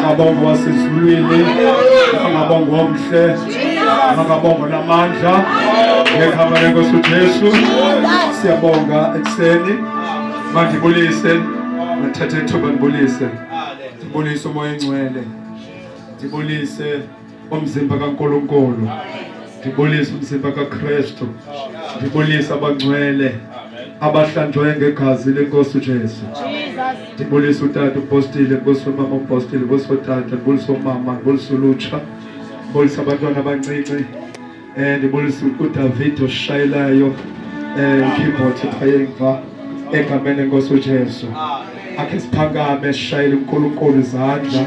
Makabongwe wasezulwini, makabongwe omhle, makabongwe namandla. Ngegama lenkosi uJesu siyabonga ekuseni. Mandibulise, ndithathe ithuba ndibulise, ndibulise uMoya oNgcwele, ndibulise umzimba kaNkulunkulu, ndibulise umzimba kaKristu, ndibulise abangcwele abahlanjwe ngegazi lenkosi uJesu. Ndibulise utata umpostile, ndibulise umama umpostile, ndibulise utata, ndibulise umama, ndibulise ulutsha, ndibulise abantwana abancinci, ndibulise uDavid oshayelayo keyboard phaya emva, egameni lenkosi uJesu. Akhe siphakame sishayele uNkulunkulu izandla,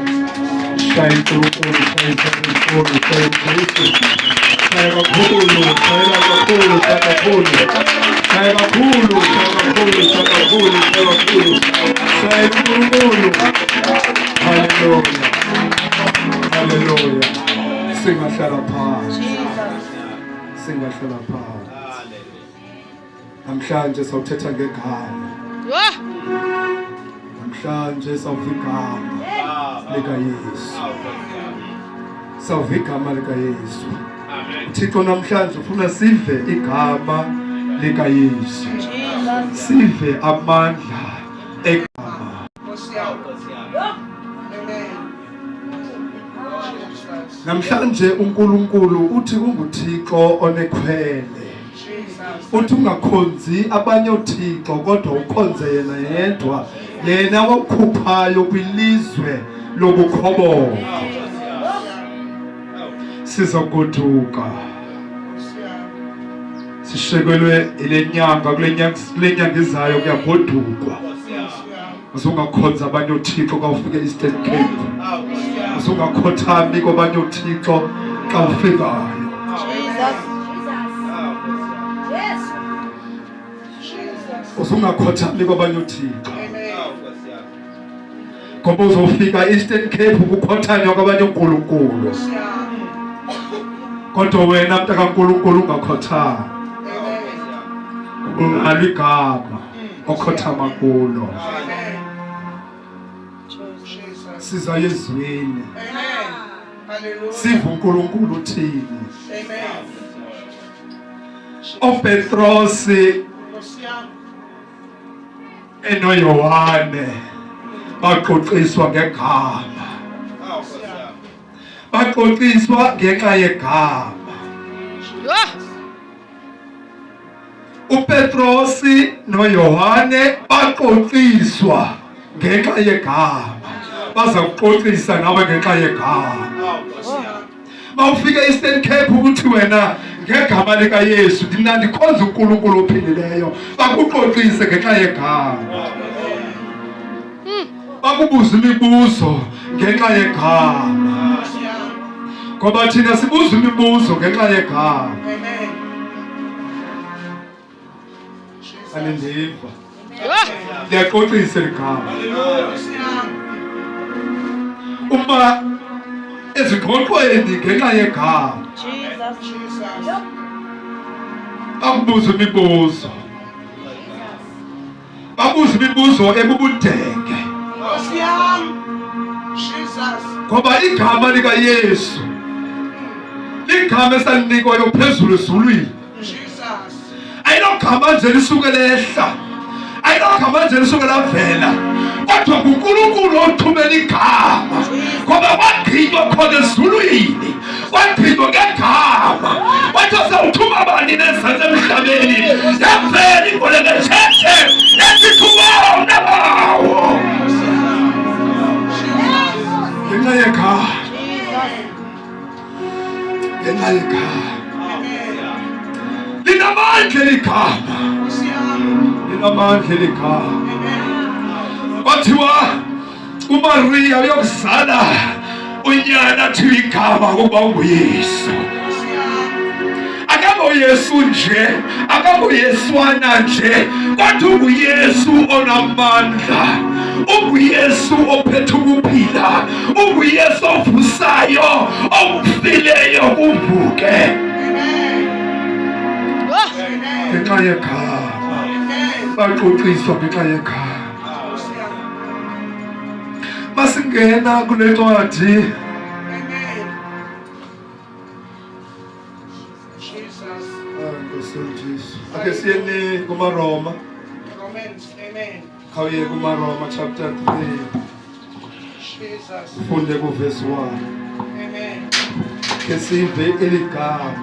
shaya uNkulunkulu, shaya uNkulunkulu, shaya uJesu, shaya kakhulu, shayela kakhulu, shaya kakhulu, shaya kakhulu, shaya kakhulu, shaya kakhulu, shaya kakhulu, shaya uNkulunkulu. Haleluya, haleluya. Singahlala phansi, singahlala phansi. Namhlanje sawuthetha ngegama. Namhlanje sawuva igama likaYesu. Sawuva igama likaYesu. UThixo namhlanje ufuna sive igama likaYesu. Sive amandla egama. Namhlanje uNkulunkulu uthi unguThixo onekhwele. Uthi ungakhonzi abanye othixo kodwa ukhonze yena yedwa, yena wakukhuphayo kwilizwe lobukhoboka. Sizogoduka sishekelwe ile nyanga, kule nyanga, kule nyanga izayo kuyagodukwa. Usungakhonza abanye othixo xa ufika e-Eastern Cape, usungakhothami kwabanye othixo xa ufikayo. Usungakhothami kwabanye othixo ngoba uzofika e-Eastern Cape kukhothanywa kwabanye onkulunkulu, kodwa wena mntakaNkulunkulu ungakhothami, unalo igama okhothama kulo. Siza ezweni, siva uNkulunkulu uthini. OPetrosi enoYohane baxoxiswa ngegama, baxoxiswa ngenxa yegama. UPetrosi noYohane baxoxiswa ngenxa yegama, baza kuxoxisa nawe ngenxa yegama. Mawufike e-Eastern Cape ukuthi wena ngegama likaYesu ndina ndikhonza uNkulunkulu ophilileyo, bakuxoxise ngenxa yegama, bakubuza imibuzo ngenxa yegama, ngoba thina sibuza imibuzo ngenxa yegama. Anindiva, liyaxoxisa eligama. Uma ezingxoxweni ngenxa yegama bakubuza imibuzo, babuza imibuzo ebubudenge, ngoba igama likaYesu ligama esalinikwayo phezulu ezulwini. Ayilogama nje lisuke lehla, ayilogama nje lisuke lavela, kodwa nguNkulunkulu othumela igama, ngoba kwagqitywa khona ezulwini, kwagqitywa ngegama. Wathi sawuthuma bani nezantsi emhlabeni, yavela ingolekethethe ethi thumona bawo ngenxa yegama, ngenxa yegama. Linamandla eligama, linamandla eligama. Kwathiwa uMaria uyokuzala unyana athiwa igama ukuba unguYesu. AkangoYesu nje, akangoYeswana nje, kodwa unguYesu onamandla, unguYesu ophethe ukuphila, unguYesu ovusayo okufileyo kuvuke. Ngenxa yegama baxoxiswa, ngenxa yegama. Masingena kule ncwadi. Ake siyeni kumaRoma. Romans, amen. Khawuye kumaRoma chapter 3. Jesus. Funde kuverse 1. Amen. Ke sive eligama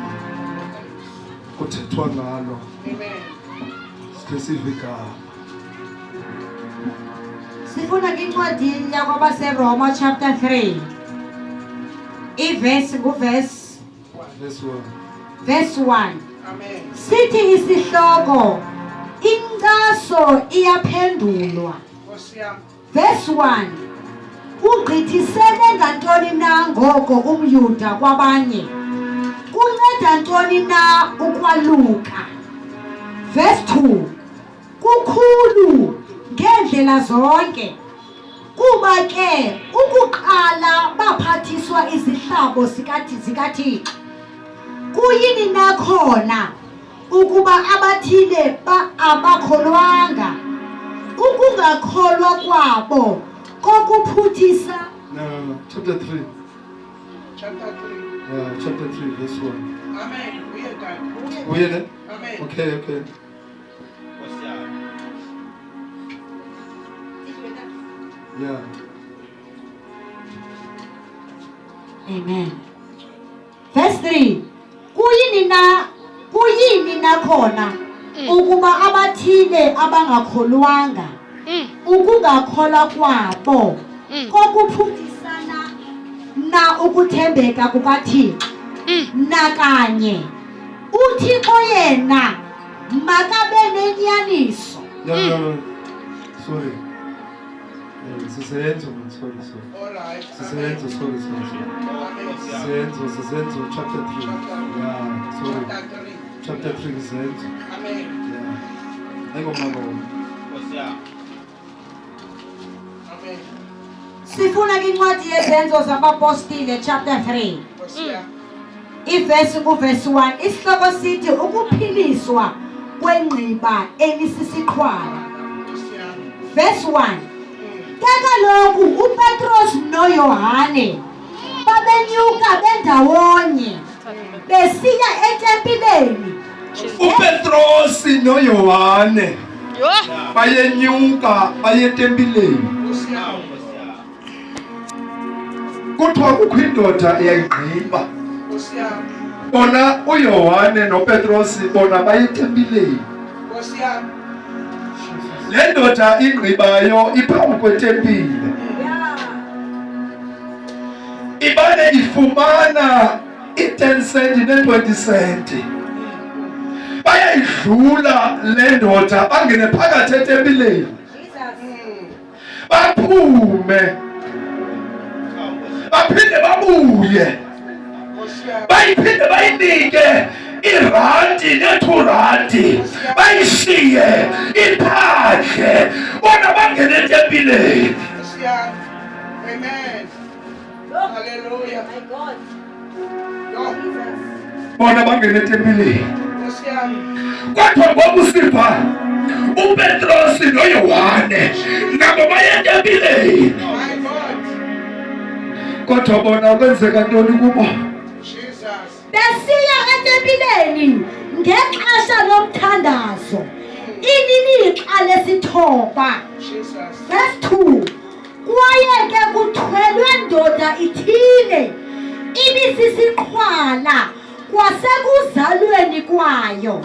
kuthethwa ngalo. Amen. Sikhe sive igama. Sifuna kwincwadi yakwabaseRoma chapter 3. Ivesi nguvesi Verse 1. verse 1. Amen. Sithi isihloko inkcaso iyaphendulwa. Nkosi yam. Verse 1. Ugqithisele ngantoni na ngoko umYuda kwabanye? Kunceda ntoni na ukwaluka? Verse 2. Kukhulu ngeendlela zonke. Kuba ke ukuqala baphathiswa izihlabo zikaThixo. Kuyini na khona ukuba abathile abakholwanga? Ukungakholwa kwabo kokuphuthisa. No, no, no. Chapter 3. Chapter 3. Yeah, chapter 3 verse 1. Amen. Uye tata. Uye ne? Amen. Okay, okay. Yeah. Amen. Verse 3. Kuyini na khona ukuba abathile abangakholwanga ukungakholwa kwabo kokuphuthisana na ukuthembeka kukaThixo nakanye uThixo yena makabe nenyaniso. No, no, no. Sorry. Sisenzo, man. Sorry, sorry. All right. Sisenzo, sorry, sorry, sorry. Amen. Sisenzo, Sisenzo, chapter 3. Yeah, sorry. Chapter 3. Chapter 3 Sisenzo. Amen. Yeah. Ayingomama. Amen. Sifuna kwincwadi yezenzo zabapostile chapter 3. Nkosi yam. Ivesi kuvesi 1 isihloko sithi ukuphiliswa kwengqiba elisisiqhwala. Nkosi yam. Verse 1. Ke kaloku uPetros noYohane babenyuka bendawonye besiya etempileni. uPetrosi noYohane bayenyuka baye etempileni. Nkosi yam. Kuthiwa kukho indoda eyayigqiba. Nkosi yam. Bona uYohane noPetrosi bona baye etempileni. Nkosi yam. Le ndoda ingqibayo iphambi kwetempile. Ibane ifumana i-10 cent ne-20 cent. Bayayidlula le ndoda bangene phakathi etempileni. Baphume. Baphinde babuye. Nkosi yam. Bayiphinde bayinike irandi ne-2 randi. Bayishiye iphandle. Bona bangene etempileni. Nkosi yam. Amen. Hallelujah. My God. Yo. Bona bangene etempileni. Nkosi yam. Kodwa ngoku siva uPetrosi noYohane nabo baye etempileni. My God. Kodwa bona kwenzeka ntoni kubo? Jesus. Besiya etempileni ngexesha lomthandazo. Ililixa lesithoba. Jesus. Verse 2. Kwaye ke kuthwelwe ndoda ithile ibisisiqhwala kwasekuzalweni kwayo.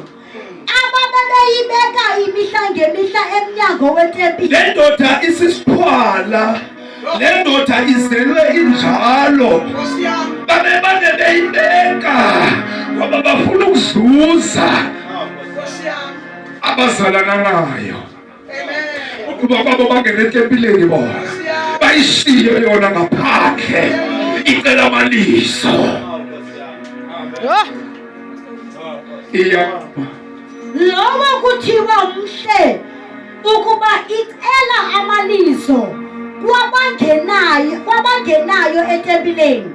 Ababebeyibeka imihla ngemihla emnyango wetempile. Le ndoda isisiqhwala, le ndoda izelwe injalo. Nkosi yam. Babebane beyibeka ngoba bafuna ukuzuza Nkosi yam. abazalana nayo. Amen. Ukuba babo bangene etempileni bona bayishiye yona ngaphandle icela amaliso. Iya. Lowo kuthiwa mhle ukuba icela amalizo kwabangenayo etempileni.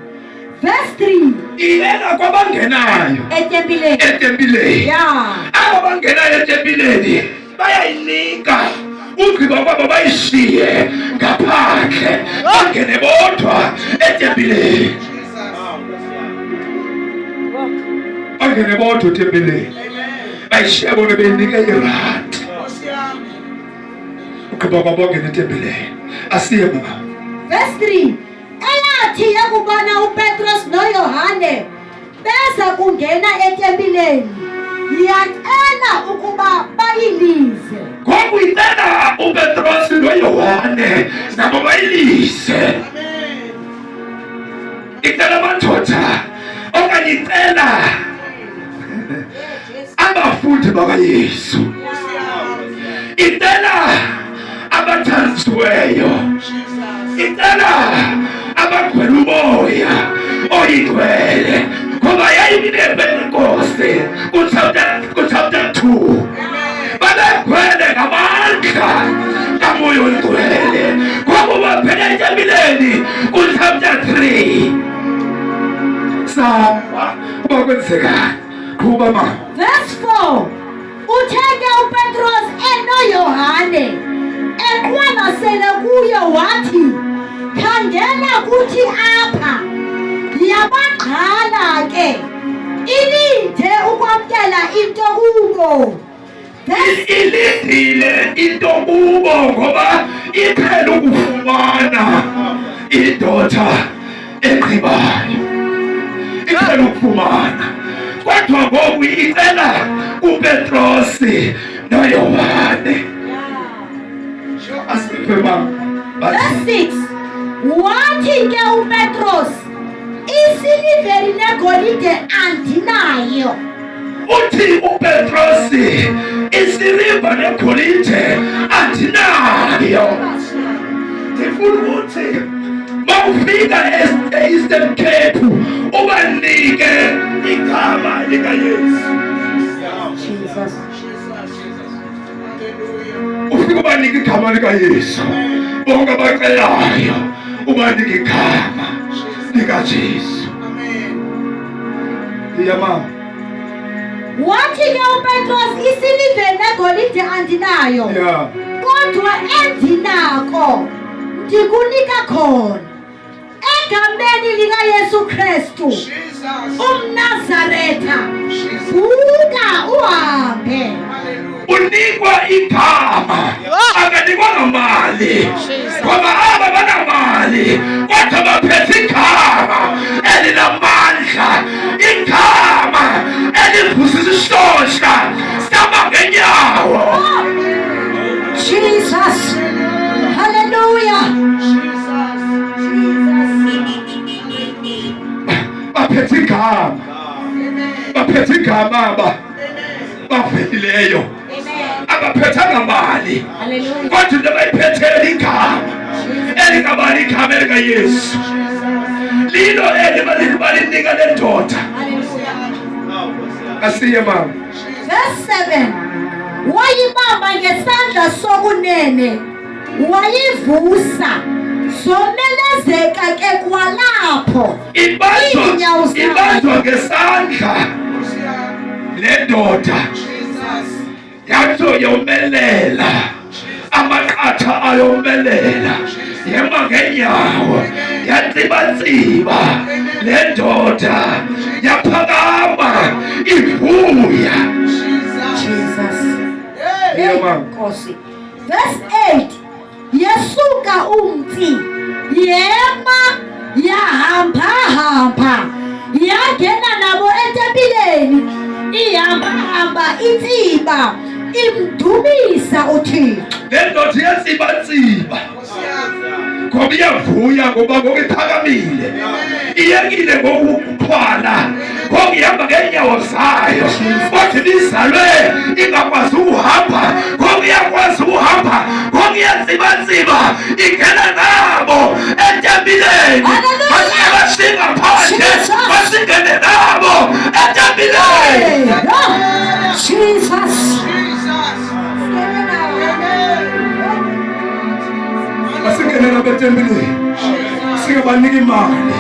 Verse 3. Iyela kwabangenayo Etempileni. etempileni. Yeah. Abo bangenayo etempileni bayayinika. Ugqiba kwabo bayishiye ngaphandle bangene bodwa etempileni. Bangene bodwa etempileni. Bayishiye bona beyinike irandi. Ugqiba kwabo bangene etempileni. Asiye mama. Verse 3 Eyathi yakubona uPetros noYohane beza kungena etempileni yacela ukuba bayilize. Ngoku icela uPetros noYohane nabo bayilize. Icela amadoda okanye icela abafundi bakaYesu. Icela abathanjisiweyo. Icela abagcwele umoya oyingcwele ngoba yayiminepentekoste kuchapter 2 babegcwele ngamandla kamoya oyingcwele ngoba baphela etempileni kuchapter 3 samba uba kwenzekani qhuba ma Verse 4 Uthe ke uPetros enoYohane eqwalasele kuyo wathi, Khangela kuthi apha. Yabagqala ke ilinde ukwamkela into kubo. Ilindile into kubo ngoba iphela ukufumana indoda egqibayo icela ukufumana kodwa ngoku icela kuPetrosi noYohane. Asiphe mama. Verse 6 Wathi ke uPetros, isiliveri negolide andinayo. Uthi uPetrosi, isiliva negolide andinayo. Ndifuna ukuthi mawufika e-Eastern Cape ubanike igama likaYesu. Jesus. Ufike ubanike igama likaYesu. Bonke abacelayo ubanike igama likaJesu. Iya mama. Wathi ke uPetros, isiliveri negolide andinayo. Yeah. Kodwa endinako ndikunika khona. Egameni likaYesu Kristu umNazaretha, vuka uhambe. Unikwa igama akanikwanga mali ngoba aba banamali kodwa baphethe igama elinamandla igama elivusa isishosha sama ngenyawo. Jesus. Hallelujah. Baphethe igama baphethe igama aba bavelileyo abaphethanga mali kodwa into abayiphethele igama elikabani igama elikaYesu lilo eli balinika le ndoda. Asiye mama. Verse 7 Wayibamba ngesandla sokunene wayivusa zomelezeka ke kwalapho iinyawo zayo. Ibanjwa ngesandla le ndoda yatsho yomelela amaqatha ayomelela yema ngenyawo yatsibatsiba le ndoda yaphakama ivuya. Jesus. Yeah, mama. Nkosi. Verse 8 Yesuka umtsi yema yahamba-hamba yangena nabo etempileni ihamba-hamba itsiba imdumisa uThixo. Le ndoda iyatsibatsiba ngoba iyavuya ngoba ngoku iphakamile iyekile ngokuqhwala ngoku ihamba ngeenyawo zayo kodwa ibizalwe ingakwazi ukuhamba ngoku iyakwazi ukuhamba ngoku iyatsibatsiba ingena nabo etempileni. Bashinga phandle basingene nabo etempileni. Jesus. Basingene nabo etempileni singabaniki imali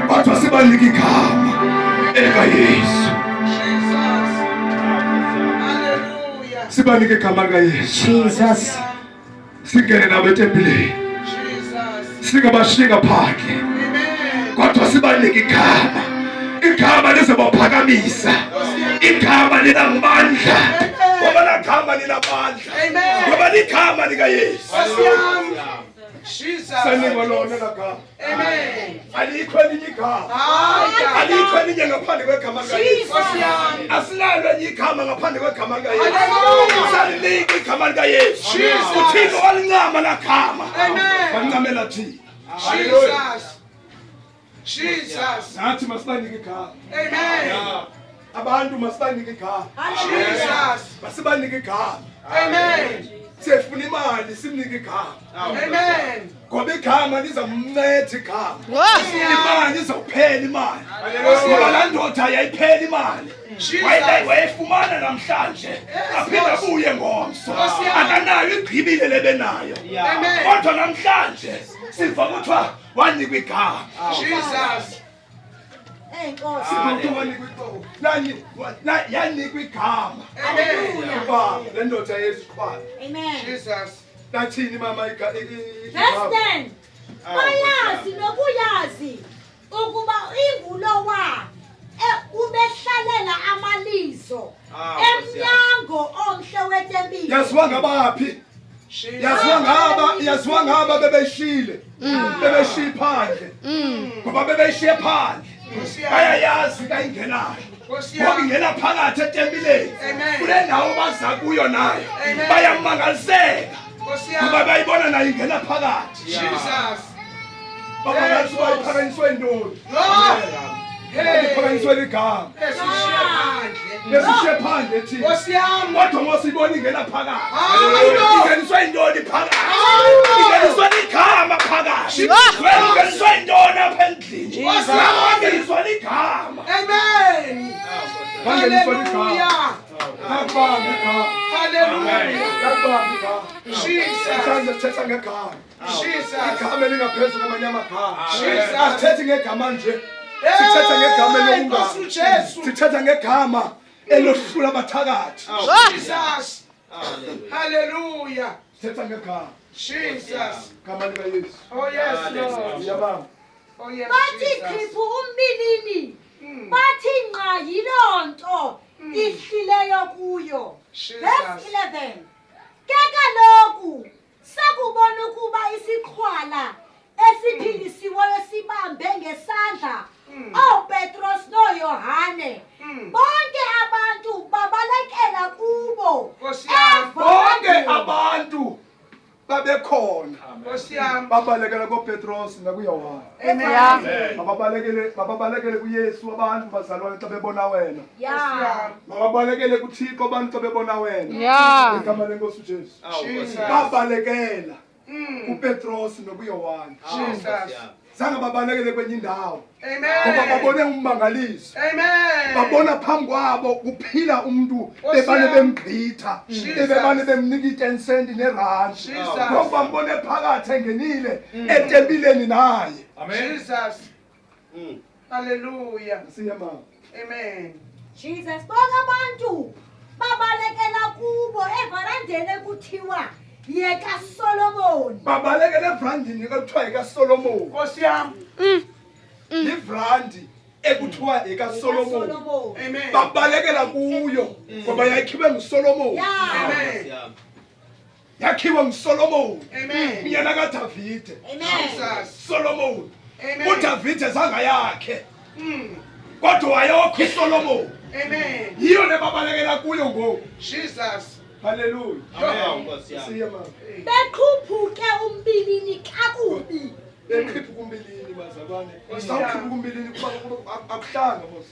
kodwa sibanike igama elikaYesu. Sibanike igama likaYesu. Jesus. Singene nabo etempileni. Singabashiyi ngaphandle. Kodwa sibanike igama. Igama lizobaphakamisa. Igama linamandla. Ngoba lagama linamandla. Ngoba ligama likaYesu. Sanikwa lona lagama. Amen. Alikho elinye igama. Alikho elinye ngaphandle kwegama likaYesu. Asinalo elinye igama ngaphandle kwegama likaYesu. Salinika igama likaYesu. UThixo walincama lagama. Amen. Wancamela thina. Jesus. Jesus. Nathi masibanike igama. Amen. Abantu masibanike igama. Jesus. Masibanike igama. Amen. Siyefuna imali simnike igama. Amen. Ngoba igama lizamnceda igama. Imali izophela imali. Ngoba laa ndoda yayiphela imali. Wayefumana namhlanje aphinde abuye ngomso. Akanayo igqibile lebenayo. Kodwa namhlanje siva kuthiwa wanikwa igama. Jesus. Siva kuthiwa wanikwa igama. Yanikwa igama. Amen. Uba le ndoda yeziqhwala. Amen. Jesus. Lathini mama Verse 10. Bayazi nokuyazi ukuba ingulowa ubehlalela amalizo emnyango omhle wetempile. Yaziwa ngabaphi? Yaziwa ngaba, yaziwa ngaba bebeshile. Bebeshiye phandle. Ngoba bebeshiye phandle. Bayayazi kayingenayo. Ngoba ingena phakathi etempileni. Kule ndawo baza kuyo nayo. Bayamangaliseka. Ngoba bayibona nayo ingena phakathi. Jesus. Bamangaliswa iphakanyiswe intoni? Iphakanyiswe ligama. Esishiye phandle. Esishiye phandle thina. Nkosi yami. Kodwa ngosibona ingena phakathi. Hayi. Ingeniswe intoni phakathi? Ingeniswe ligama phakathi. Wena ungeniswe intoni apha endlini? Wangeniswa ligama. Amen. Wangeniswa ligama. Hallelujah. Nakubamba igama. Hallelujah. Nakubamba igama. Jesus. Namhlanje sithetha ngegama. Jesus. Igama elingaphezu kwamanye amagama. Jesus. Asithethi ngegama nje. Sithetha ngegama Hey, Nkosi elokungana. uJesu. Sithetha ngegama elohlula abathakathi. Jesus. Hallelujah. Sithetha ngegama. Jesus. Igama likaYesu. Oh yes, Lord. Uyabamba. Oh yes, Bathi Jesus. qhiphu umbilini. Bathi nqa yiloo nto ihlileyo kuyo. Jesus. Verse 11. Ke kaloku sakubona ukuba isiqhwala esiphilisiweyo sibambe ngesandla ooPetros noYohane. Bonke abantu babalekela kubo. Nkosi yami. Bonke abantu babekhona. Nkosi yami. Babalekela koPetros nakuYohane. Amen. Mababalekele mababalekele kuYesu abantu bazalwane xa bebona wena. Yeah. Mababalekele kuThixo abantu xa bebona wena. Yeah. Igama lenkosi uJesu. Jesus. Babalekela kuPetros nokuYohane. Jesus. Zange babalekele kwenye indawo. Ngoba Amen. babone ummangaliso. Amen. Babona phambi kwabo kuphila umuntu bebane yami. bemgqitha Jesus. bebane bemnika i-10 cent nerandi Jesus. ngoba bambone phakathi engenile etempileni naye. Jesus. Hallelujah. Siye mama. Amen. Jesus bonke abantu babalekela kubo evarandeni ekuthiwa yekaSolomon. Babalekele evrandini ekuthiwa ekaSolomon. Nkosi yami. Ivrandi ekuthiwa ekaSolomon. Solomon. Amen. Babalekela kuyo ngoba yakhiwe nguSolomon. Yeah. Amen. Yakhiwe nguSolomon. Amen. Unyana kaDavide. Amen. Jesus. Solomon. Amen. uDavide zange yakhe. Kodwa wayokha uSolomon. Amen. Yiyo le babalekela kuyo ngoku. Jesus. Hallelujah. Siye mama. Beqhuphuke umbilini kakubi. Bekhipha kumbilini bazalwane. Sawukhipha kumbilini kuba akuhlanga mos.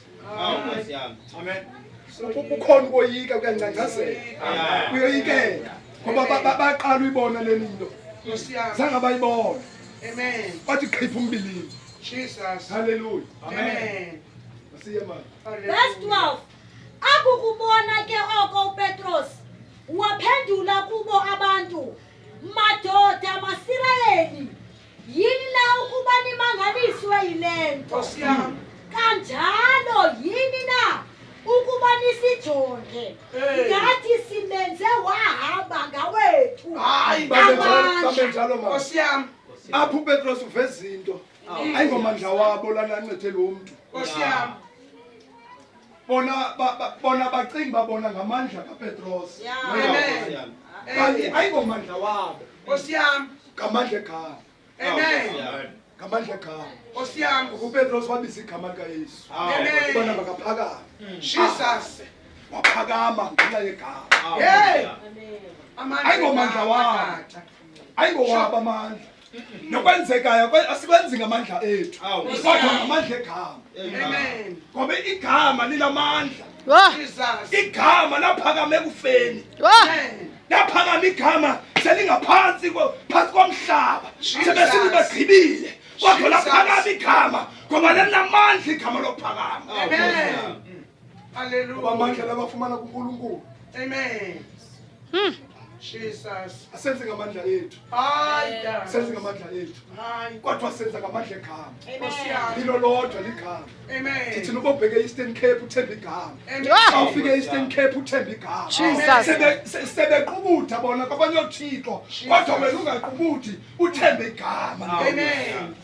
Amen. Kukhona ukoyika kuyangcangcazela. Kuyoyikeka. Ngoba baqala uyibona le nto. Nkosi yami. Zange bayibona. Amen. Bathi khipha umbilini. Jesus. Hallelujah. Amen. Siye mama. Verse 12. Akukubona ke oko uPetros waphendula kubo abantu, madoda maSirayeli, yini na ukuba nimangaliswe yile nto? Nkosi yami. Kanjalo yini na ukuba Nisijonge ngathi simenze wahamba ngawethu. Hayi, Bambe njalo mama. Nkosi yami. Apho uPetros uveza into. Ayingomandla wabo lana ancede lo mntu. Nkosi yami. Bona bona bacinga babona ngamandla kaPetros. Amen. Kanti ayingomandla wabo. Nkosi yami. Ngamandla egama. Amen. Ngamandla egama. Nkosi yami. UPetros wabiza igama likaYesu. Amen. Bona makaphakame. Jesus. Waphakama ngenxa yegama. Hey. Amandla Ayingomandla wabo. tata. Ayingowabo amandla. Nokwenzekayo asikwenzi ngamandla ethu. Kodwa ngamandla egama. Amen. Ngoba igama lilamandla. Jesus. Igama laphakama ekufeni. Amen. Laphakama igama selingaphansi phansi komhlaba. Jesus. Sebesithi bagqibile. Kodwa Jesus. laphakama igama ngoba linamandla igama lokuphakama. Amen. Ngoba amandla Hallelujah. labafumana kuNkulunkulu. Amen. Jesus. Asenze ngamandla ethu. Hayi tata. Senze ngamandla ethu. Hayi. Kodwa senza ngamandla egama. Nkosi yami. Lilo lodwa ligama. Amen. Ndithi noba ubheke e-Eastern Cape uthembe igama. Amen. Xa ufike e-Eastern Cape uthembe igama. Jesus. Sebequbuda bona kwabanye oothixo. Kodwa wena ungaqubudi uthembe igama. Amen.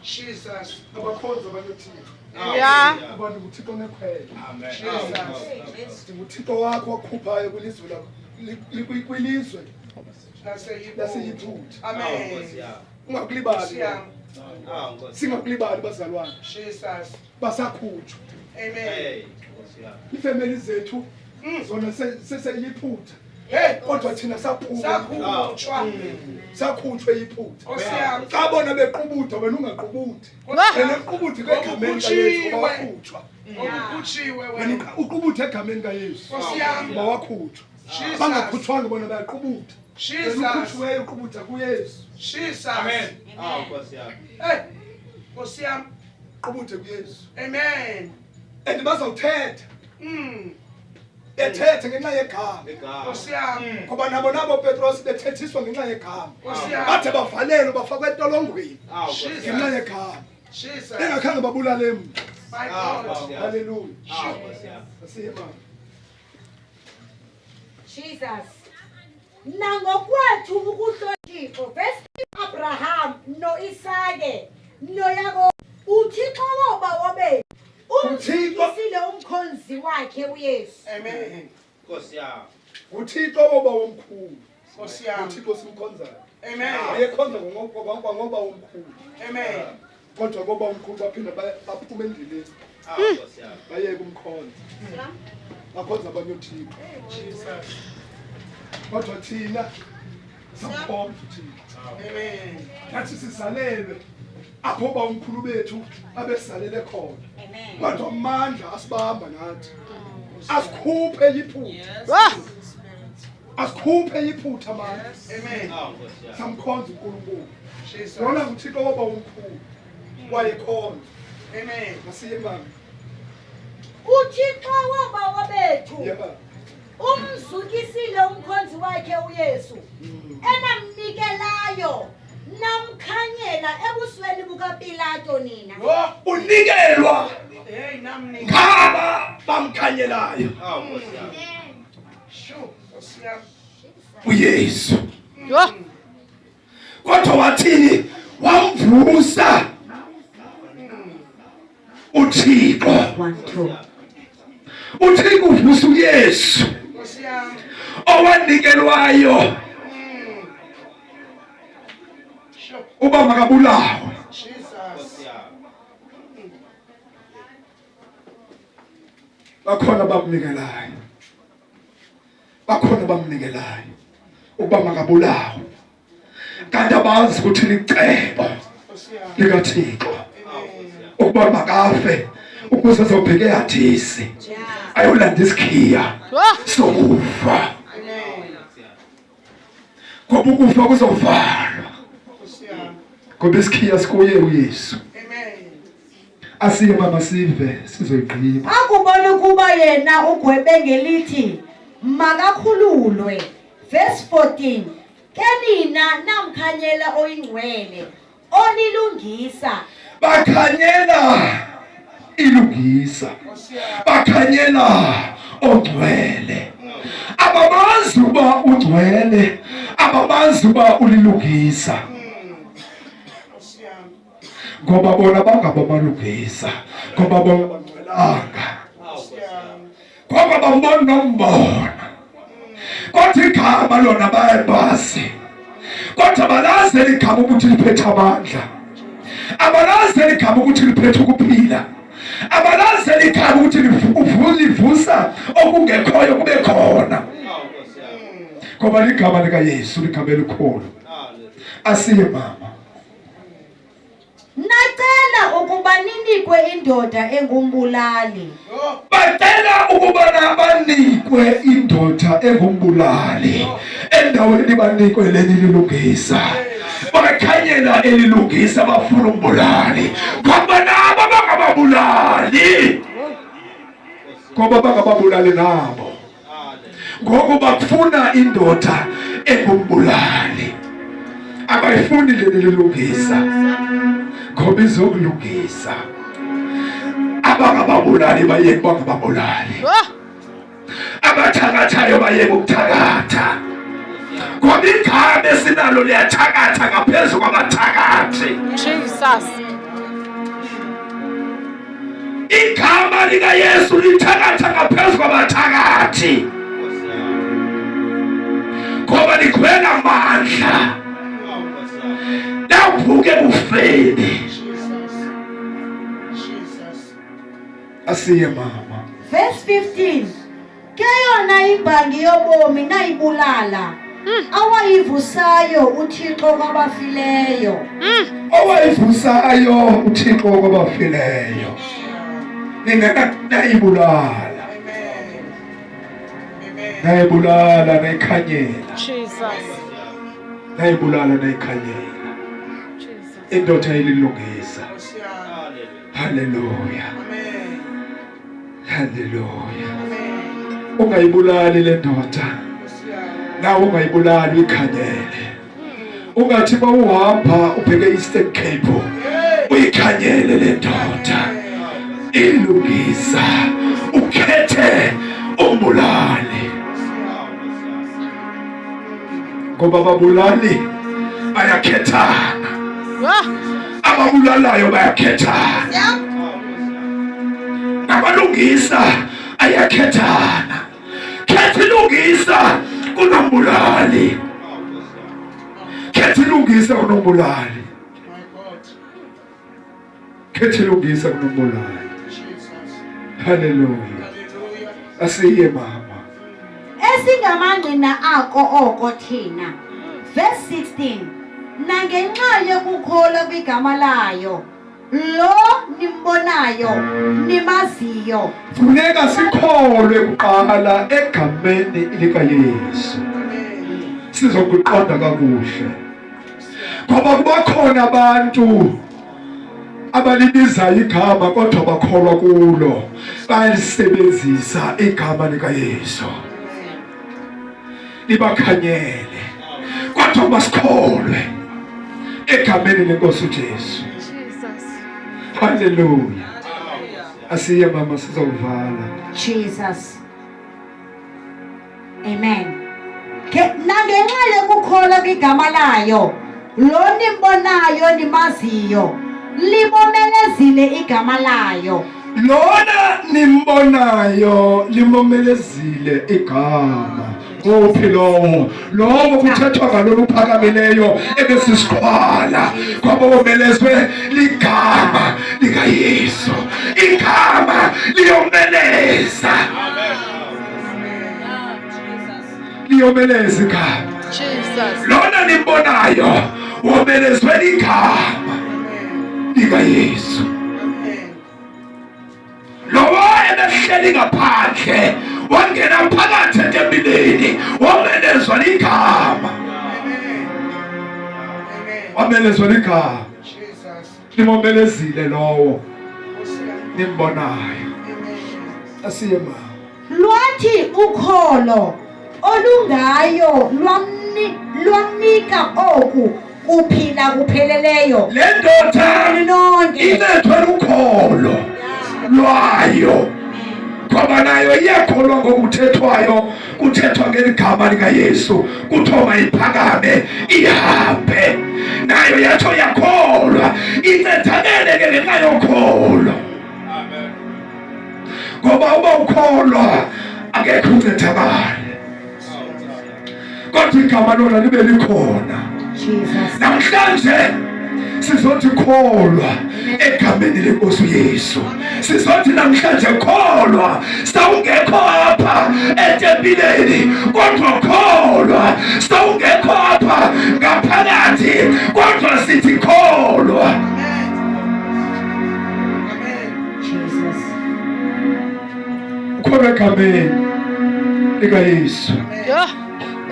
Jesus. Abakhonzi abanye oothixo. Yeah. Abantu nguThixo onekhwele. Jesus. NguThixo wakho wakhuphayo kwilizwe lakho kwilizwe Laseyiphutha. laseYiphutha. Amen. Ungakulibali. Nkosi yami. Singakulibali bazalwane. Jesus. Basakhutshwa. Amen. Iifemeli zethu zona seseyiphutha. Hey. Kodwa thina saphuma. Sakhutshwa. Sakhutshwe yiphutha. Nkosi yami. Xa bona bequbuda wena ungaqubudi. Wena uqubudi egameni kaYesu ngoba wakhutshwa. Ngokukhutshiwe Wena wena. uqubudi egameni kaYesu Nkosi yami. ngoba wakhutshwa. Jesus. Bangakhutshwanga bona bayaqubuda. Wena Jesus. ukhutshiweyo uqubuda kuYesu. Jesus. Amen. Hey. Nkosi yami. Qubude kuYesu. Amen. And bazawuthetha. Bethethe ngenxa yegama. Nkosi yami. Ngoba nabo nabo Petros bethethiswa ngenxa yegama. Nkosi yami. Bathe bavalelwe bafakwe entolongweni ngenxa Jesus. yegama. Jesus. Bengakhange babulale mntu. My God. Hallelujah. Asiye mama. Jesus. Nangokwethu ukuhlonipho verse Abraham noIsake noYakobo uThixo woba wobe uThixo umzukisile umkhonzi wakhe uYesu. Amen. uThixo woba womkhulu. Nkosi yami. uThixo simkhonzayo. Amen. Wayekhonza ngoba womkhulu. Amen. Kodwa ngoba omkhulu baphinda baphume endleleni. Bayeke umkhonza. Bakhonza abanye oothixo. Jesus. Kodwa thina samkhonza uThixo. Amen. Nathi sizalelwe apho ba umkhulu bethu abesalele khona. Kodwa amandla asibamba nathi. Asikhuphe iphutha. Asikhuphe iphutha amandla. Amen. Samkhonza uNkulunkulu. Jesus. Lona nguThixo woba omkhulu. Wayekhonza. Amen. Asiye mama. uThixo woba wobethu Yebo. umzukisile umkhonzi wakhe uYesu enamnikelayo namkhanyela ebusweni bukaPilato nina. Unikelwa Hey namni. ngaba bamkhanyelayo Sure. Nkosi yami. uYesu. Kodwa wathini? Wamvusa uThixo. 1 2 uThixo uvusa uYesu Nkosi yami. owanikelwayo Sure. uba makabulawe. Jesus. Bakhona bamnikelayo. Bakhona bamnikelayo ukuba makabulawe. Kanti abazi ukuthi licebo Nkosi yami. likaThixo ukuba makafe ukuze azobheka eHadesi ayolanda isikhiya sokufa. Amen. Ngoba ukufa kuzovalwa. Nkosi yami. Ngoba isikhiya sikuye uYesu. Amen. Asiye mama sive sizoyigqiba. Akubona ukuba yena ugwebe ngelithi makakhululwe. Verse 14. Ke nina namkhanyela oyingcwele onilungisa Bakhanyela Ilungisa, bakhanyela ongcwele. Ababazi uba ungcwele, ababazi uba ulilungisa, ngoba bona bangabamalungisa, ngoba bona bangcwelanga, ngoba bambona nombona, kodwa igama lona bayabazi, kodwa balazi eligama ukuthi liphethe amandla, abalazi eligama ukuthi liphethe ukuphila, abalazi eligama ukuthi livusa okungekhoyo kube khona, ngoba ligama likaYesu ligama elikhulu. Asiye mama. Nacela ukuba ninikwe indoda engumbulali. Bacela ukuba banikwe indoda engumbulali endaweni banikwe leli lilungisa. Bakhanyela elilungisa bafuna umbulali. Ngoba nabo bangababulali. Ngoba bangababulali nabo. Ngoku bafuna indoda engumbulali, abayifuni leli lilungisa, ngoba izokulungisa. Abangababulali bayeke bangababulali, abathakathayo bayeke ukuthakatha, ngoba igama esinalo liyathakatha ngaphezu kwabathakathi. Jesus. Igama likaYesu lithakatha ngaphezu kwabathakathi, ngoba ligcwele amandla lavuke ekufeni. Asiye mama. Verse 15. Ke yona imbangi yobomi nayibulala, awayivusayo uThixo kwabafileyo. Owayivusayo uThixo kwabafileyo. Nina nayibulala. Nayibulala nayikhanyela. Jesus. Nayibulala nayikhanyela. Jesus. Indoda ililungisa. Haleluya. Haleluya. Ungayibulali le ndoda. Nawe ungayibulali uyikhanyele. Ungathi mawuhamba ubheke Eastern Cape uyikhanyele le ndoda. Ilungisa ukhethe umbulali. Ngoba ababulali bayakhethana. Ababulalayo bayakhethana. Abalungisa ayakhethana. Khetha ilungisa kunombulali. Khetha ilungisa kunombulali. Khetha ilungisa kunombulali. Haleluya. Asiye mama. Esingamangqina ako oko thina. Verse 16. Nangenxa yokukholwa kwigama layo lo nimbonayo nimaziyo. Funeka sikholwe kuqala egameni likaYesu. Sizokuqonda kakuhle. Ngoba kubakhona abantu abalibiza igama kodwa bakholwa kulo, bayalisebenzisa igama likaYesu libakhanyele, kodwa masikholwe egameni lenkosi uJesu. Haleluya. Asiye mama, sizovala. Jesus. Amen. Ke nangenxa yokukholwa kwigama layo lo nimbonayo nimaziyo limomelezile igama layo. Lona nimbonayo limomelezile igama. Uphi lowo? Lowo kuthethwa ngalolu phakamileyo ebesisiqhwala kwabo bomelezwe ligama likaYesu. Igama liyomeleza. Liyomeleza igama. Jesus. Lona nimbonayo womelezwe ligama likaYesu. Lowo ebehleli ngaphandle wangena phakathi etempileni womelezwa ligama. Wamelezwa ligama. Nimomelezile lowo nimbonayo. Asiye mama. Lwathi ukholo olungayo lwamnika oku kuphila kupheleleyo. Le ndoda Nonke. incethwe lukholo. Lwayo ngoba nayo iyakholwa ngokuthethwayo, kuthethwa ngeli gama likaYesu, kuthiwa mayiphakame ihambe, nayo yatsho yakholwa, incedakele ke ngenxa yokholo. Ngoba uba ukholwa akekho uncedakale, kodwa igama lona libe likhona. Namhlanje sizothi kholwa egameni lenkosi uYesu. Sizothi namhlanje kholwa, sawungekho apha etempileni kodwa kholwa, sawungekho apha ngaphakathi kodwa sithi kholwa. Ukholwa egameni likaYesu.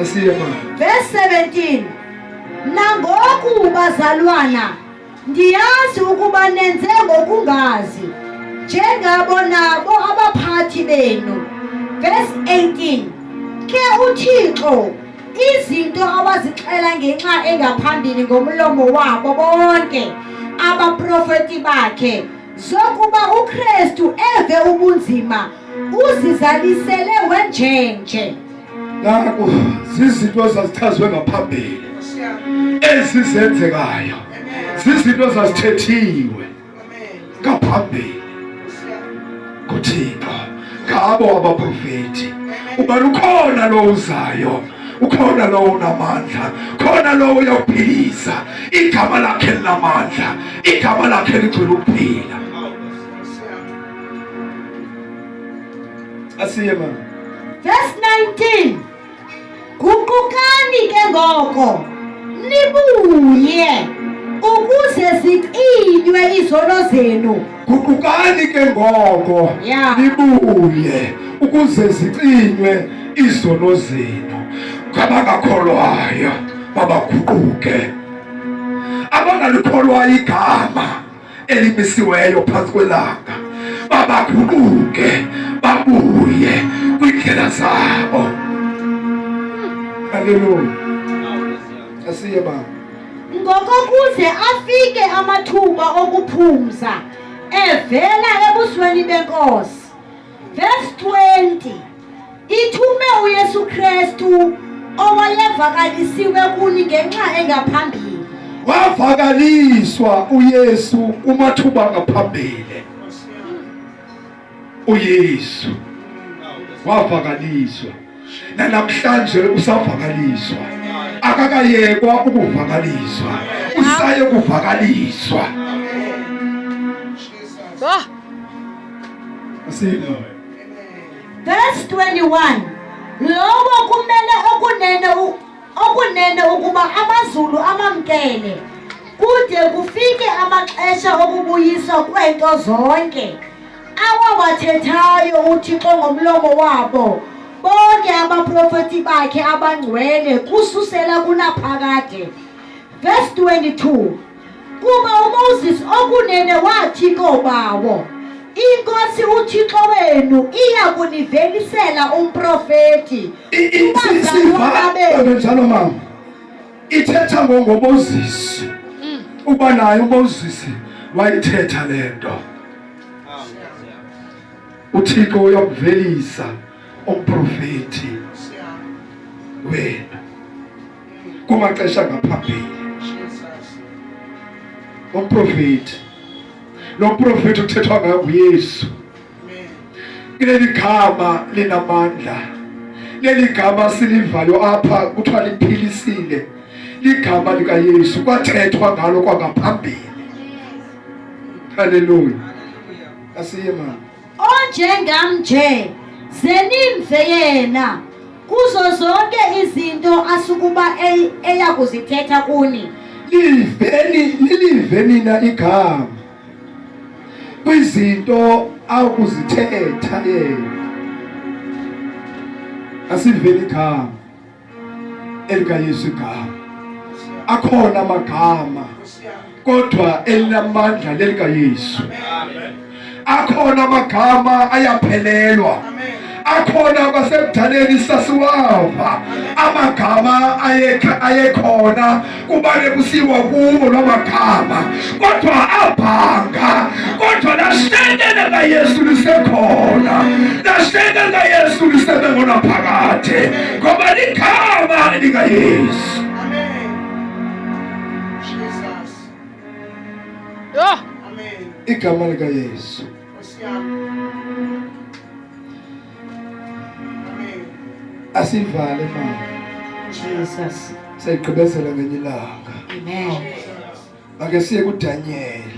Asiye mama. Verse 17. Nangoku bazalwana, ndiyazi ukuba nenze ngokungazi, njengabo nabo abaphathi benu. Verse 18. Ke uThixo izinto awazixela ngenxa engaphambili ngomlomo wabo bonke abaprofeti bakhe, zokuba uKristu eve ubunzima, uzizalisele wenjenje. Naku zizinto ezazichazwe ngaphambili ezizenzekayo, zizinto ezazithethiwe ngaphambili nguThixo ngabo abaprofeti. Uba lukhona lo uzayo, ukhona lo unamandla, khona lo uyophilisa, igama lakhe linamandla, igama lakhe ligcwele ukuphila. Asiye mama. Verse 19. Guqukani ke ngoko nibuye ukuze zicinywe izono zenu. Guqukani ke ngoko nibuye ukuze zicinywe izono zenu. Ngabangakholwayo mabaguquke, abangalikholwayo igama elimisiweyo phantsi kwelanga babaguquke babuye kwiindlela zabo. Haleluya. Asiye baba. Ngokokuze afike amathuba okuphumza evela ebusweni beNkosi. Verse 20. Ithume uYesu Kristu owayevakalisiwe kuni ngenxa engaphambili. Wavakaliswa uYesu kumathuba ngaphambili. uYesu wavakaliswa, nanamhlanje usavakaliswa, akakayekwa ukuvakaliswa, usaye kuvakaliswa. Verse 21. Lowo kumele okunene ukuba amazulu amamkele kude kufike amaxesha okubuyiswa kwento zonke awawathethayo uThixo ngomlomo wabo bonke abaprofeti bakhe abangcwele kususela kunaphakade. Verse 22. Kuba uMoses okunene wathi koobawo, iNkosi uThixo wenu iya kunivelisela umprofeti kubazalwana benu. Njalo mama, ithetha ngoMoses, uba naye uMoses wayithetha le nto. uThixo uyakuvelisa umprofeti wenu kumaxesha ngaphambili. Umprofeti, lo mprofeti uthethwa ngayo nguYesu. Kuleli gama linamandla, leli gama silivayo apha kuthiwa liphilisile, ligama likaYesu, kwathethwa ngalo kwangaphambili. Haleluya. Asiye mama. Onjengam nje, ze nimve yena kuzo zonke izinto asukuba eya kuzithetha kuni. Liveni, nilive nina igama kwizinto akuzithetha yena. Asiveni igama elikaYesu igama. Akhona amagama kodwa elinamandla lelikaYesu. Akhona amagama ayaphelelwa, akhona kwasekudaleni sasiwava amagama ayekhona kubane kusiwa kuwo lwamagama, kodwa abhanga, kodwa lashela. Lashenke likaYesu lisekhona, lashenke likaYesu lisebengonaphakade, ngoba ligama likaYesu. Amen. Jesus. Yho. Amen. Igama likaYesu. Nkosi yami. Amen. Asivale mama, Jesus. sayigqibezela ngenye ilanga. Amen. Ake siye kuDaniel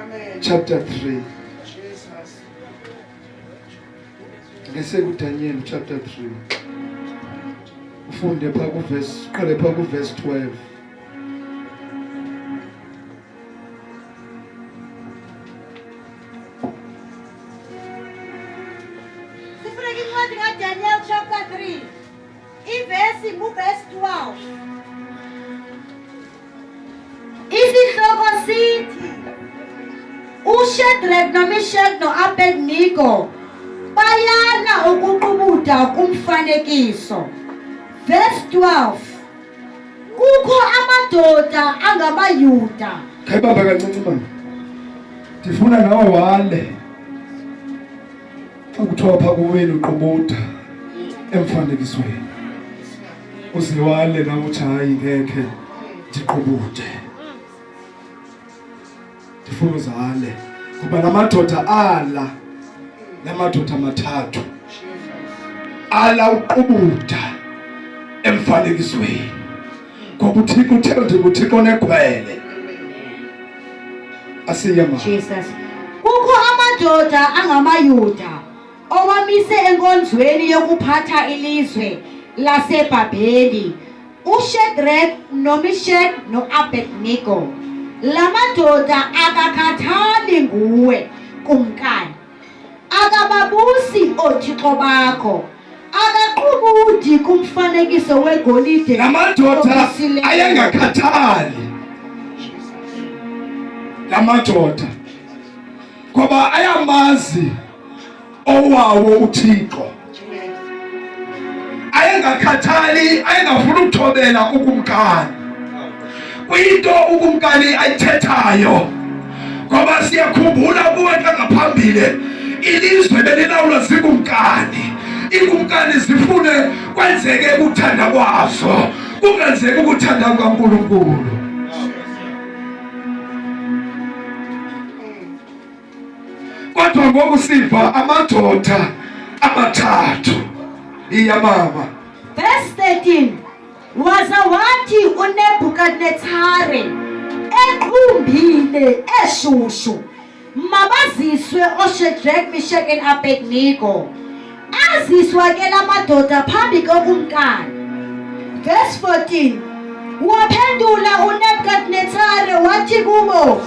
Amen. chapter 3. Jesus. Ake siye kuDaniel chapter 3. Ufunde pha kuverse, uqale pha kuverse 12. Sifuneka incwadi kaDaniel chapter 3. Ivesi nguvesi 12. Isihloko sithi uShadrach noMeshach noAbednego bayala ukuqubuda kumfanekiso. Verse 12. Kukho amadoda angamaYuda. Khayibamba kancinci mama. Ndifuna nawe wale. Xa kuthiwa pha kuwenu uqubuda emfanekisweni. Uze wale nawe uthi hayi ngekhe ndiqubude. Ndifuna uzale. Ngoba la madoda ala, la madoda amathathu ala uqubuda emfanekisweni. Ngoba uThixo uthe ndinguThixo onegwele. Asiye mama. Jesus. Kukho amadoda angamaYuda owamise enkonzweni yokuphatha ilizwe laseBhabheli, uShadrach noMeshach noAbednego. La madoda akakhathali nguwe, kumkani. Akababusi oothixo bakho. Akaqubudi kumfanekiso wegolide. La madoda omisileyo. ayengakhathali. La madoda ngoba ayamazi owawo uThixo. Ayengakhathali, ayengafuni ukuthobela ukumkani kwinto ukumkani ayithethayo, ngoba siyakhumbula ukuba xa ngaphambili ilizwe belilawulwa zikumkani, ikumkani zifune kwenzeke ukuthanda kwazo, kungenzeki ukuthanda kukaNkulunkulu. Kodwa ngoku siva amadoda amathathu. Iya mama. Verse 13. Waza wathi uNebhukadnetsare equmbile eshushu, mabaziswe oShadrach, Meshach and Abednego. Aziswa ke la madoda phambi kokumkani. Verse 14. Waphendula uNebhukadnetsare wathi kubo,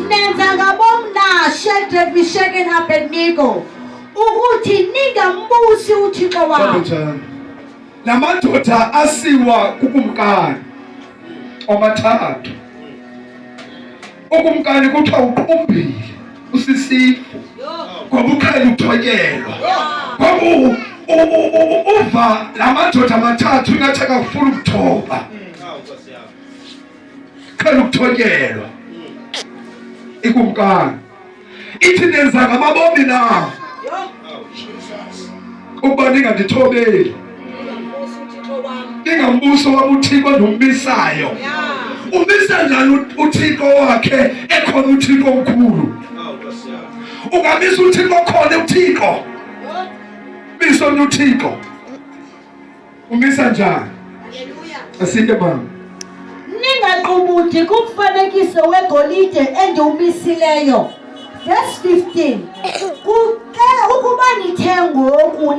nenza ngabom na, Shadrach, Meshach and Abednego, ukuthi ningambusi uThixo wam? Njani la madoda asiwa kukumkani omathathu? Ukumkani kuthiwa uqumbile, usisifu, ngoba uqhela ukuthotyelwa. Ngoba uva la madoda amathathu ingathi akafuna ukuthoba, qhela ukuthotyelwa. Ikumkani ithi, nenza ngamabomi na ukuba ningandithobeli, ningambuso wam uThixo endiwumisayo? Umisa njani uThixo wakhe ekhona uThixo omkhulu? Ungamisa uThixo khona uThixo misa omnye uThixo, umisa njani? Asike mama. Ningaqubudi kumfanekiso wegolide endiwumisileyo. Verse 15. Kuke ukuba nithe ngoku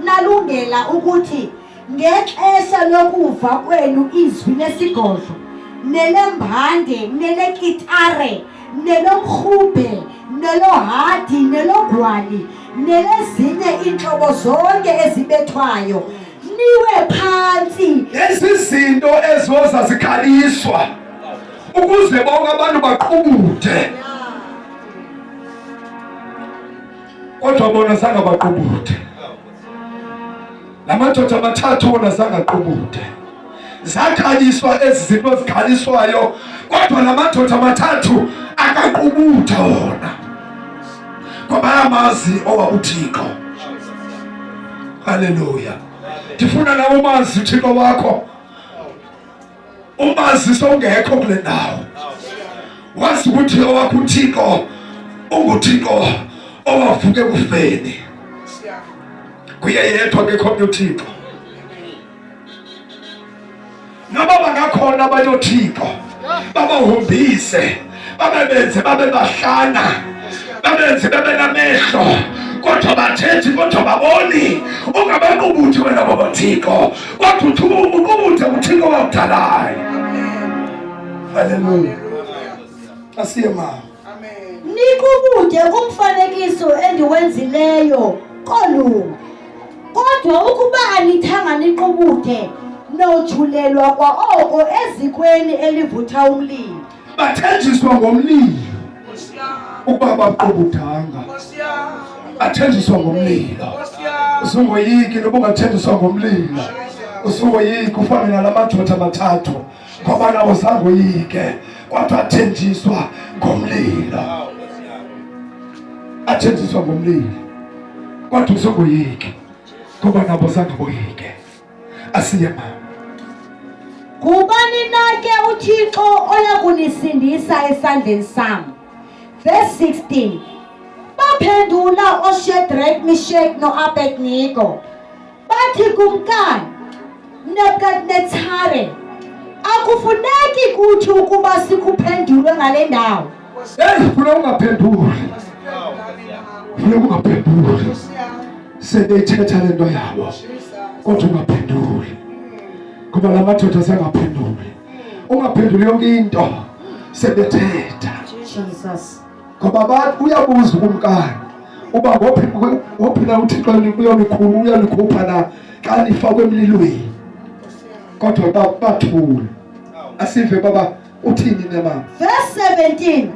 nalungela ukuthi ngexesha lokuva kwenu izwi lesigodlo, nelembande, nelekitare, nelomrhubhe, nelohadi, nelogwali, nelezinye iintlobo zonke ezibethwayo, niwe phantsi. Lezi zinto eziwoza zikhaliswa ukuze bonke abantu baqubude, kodwa bona zange baqubude. La madoda amathathu wona zange aqubude. Zakhaliswa ezi zinto zikhaliswayo, kodwa la madoda amathathu akaqubutha wona. Ngoba bayamazi owa uThixo. Haleluya. Ndifuna nawe umazi uThixo wakho. Umazi songekho kule ndawo. Wazi ukuthi owakho uThixo unguThixo owavuka ekufeni. Kuye yedwa akekho omnye uThixo. Noba bangakhona abanye othixo babahombise babebenze babe bahlana babenze babe namehlo kodwa bathethi kodwa baboni ungabaqubuthi wena baba Thixo kodwa uthi uqubuthe uThixo wakudalayo. Haleluya. Asiye mama. Nikubude kumfanekiso endiwenzileyo kolunga. Kodwa ukuba anithanga niqubude, nojulelwa kwa oko ezikweni elivutha umlilo. Bathenjiswa ngomlilo ukuba baqubudanga. Bathenjiswa ngomlilo. Usungoyiki noba ungathenjiswa ngomlilo. Usungoyiki ufane nalamadoda amathathu. Ngoba nawo zange oyike kodwa athenjiswa ngomlilo. Athenjiswa ngomlilo. Kodwa usungoyiki ngoba nabo zange boyike. Asiye mama. Ngubani na ke uThixo oya kunisindisa esandleni sam? Verse 16. Baphendula oShadrach, Meshach noAbednego. Bathi kumkani Nebukadnetsare, akufuneki kuthi ukuba sikuphendulwe ngale ndawo. Hey, funa ungaphenduli. Funa ungaphenduli. Sebeyithetha le nto yabo. Kodwa ungaphenduli. Ngoba la madoda sengaphenduli. Ungaphenduli yonke into. Sebethetha. Jesus. Ngoba abantu uyabuza ukumkani uba ngophi ngophi na uThixo uyonikhulu uyanikhupha na xa nifakwe emlilweni. Kodwa bathule. Asive baba uthini na mama? Verse 17.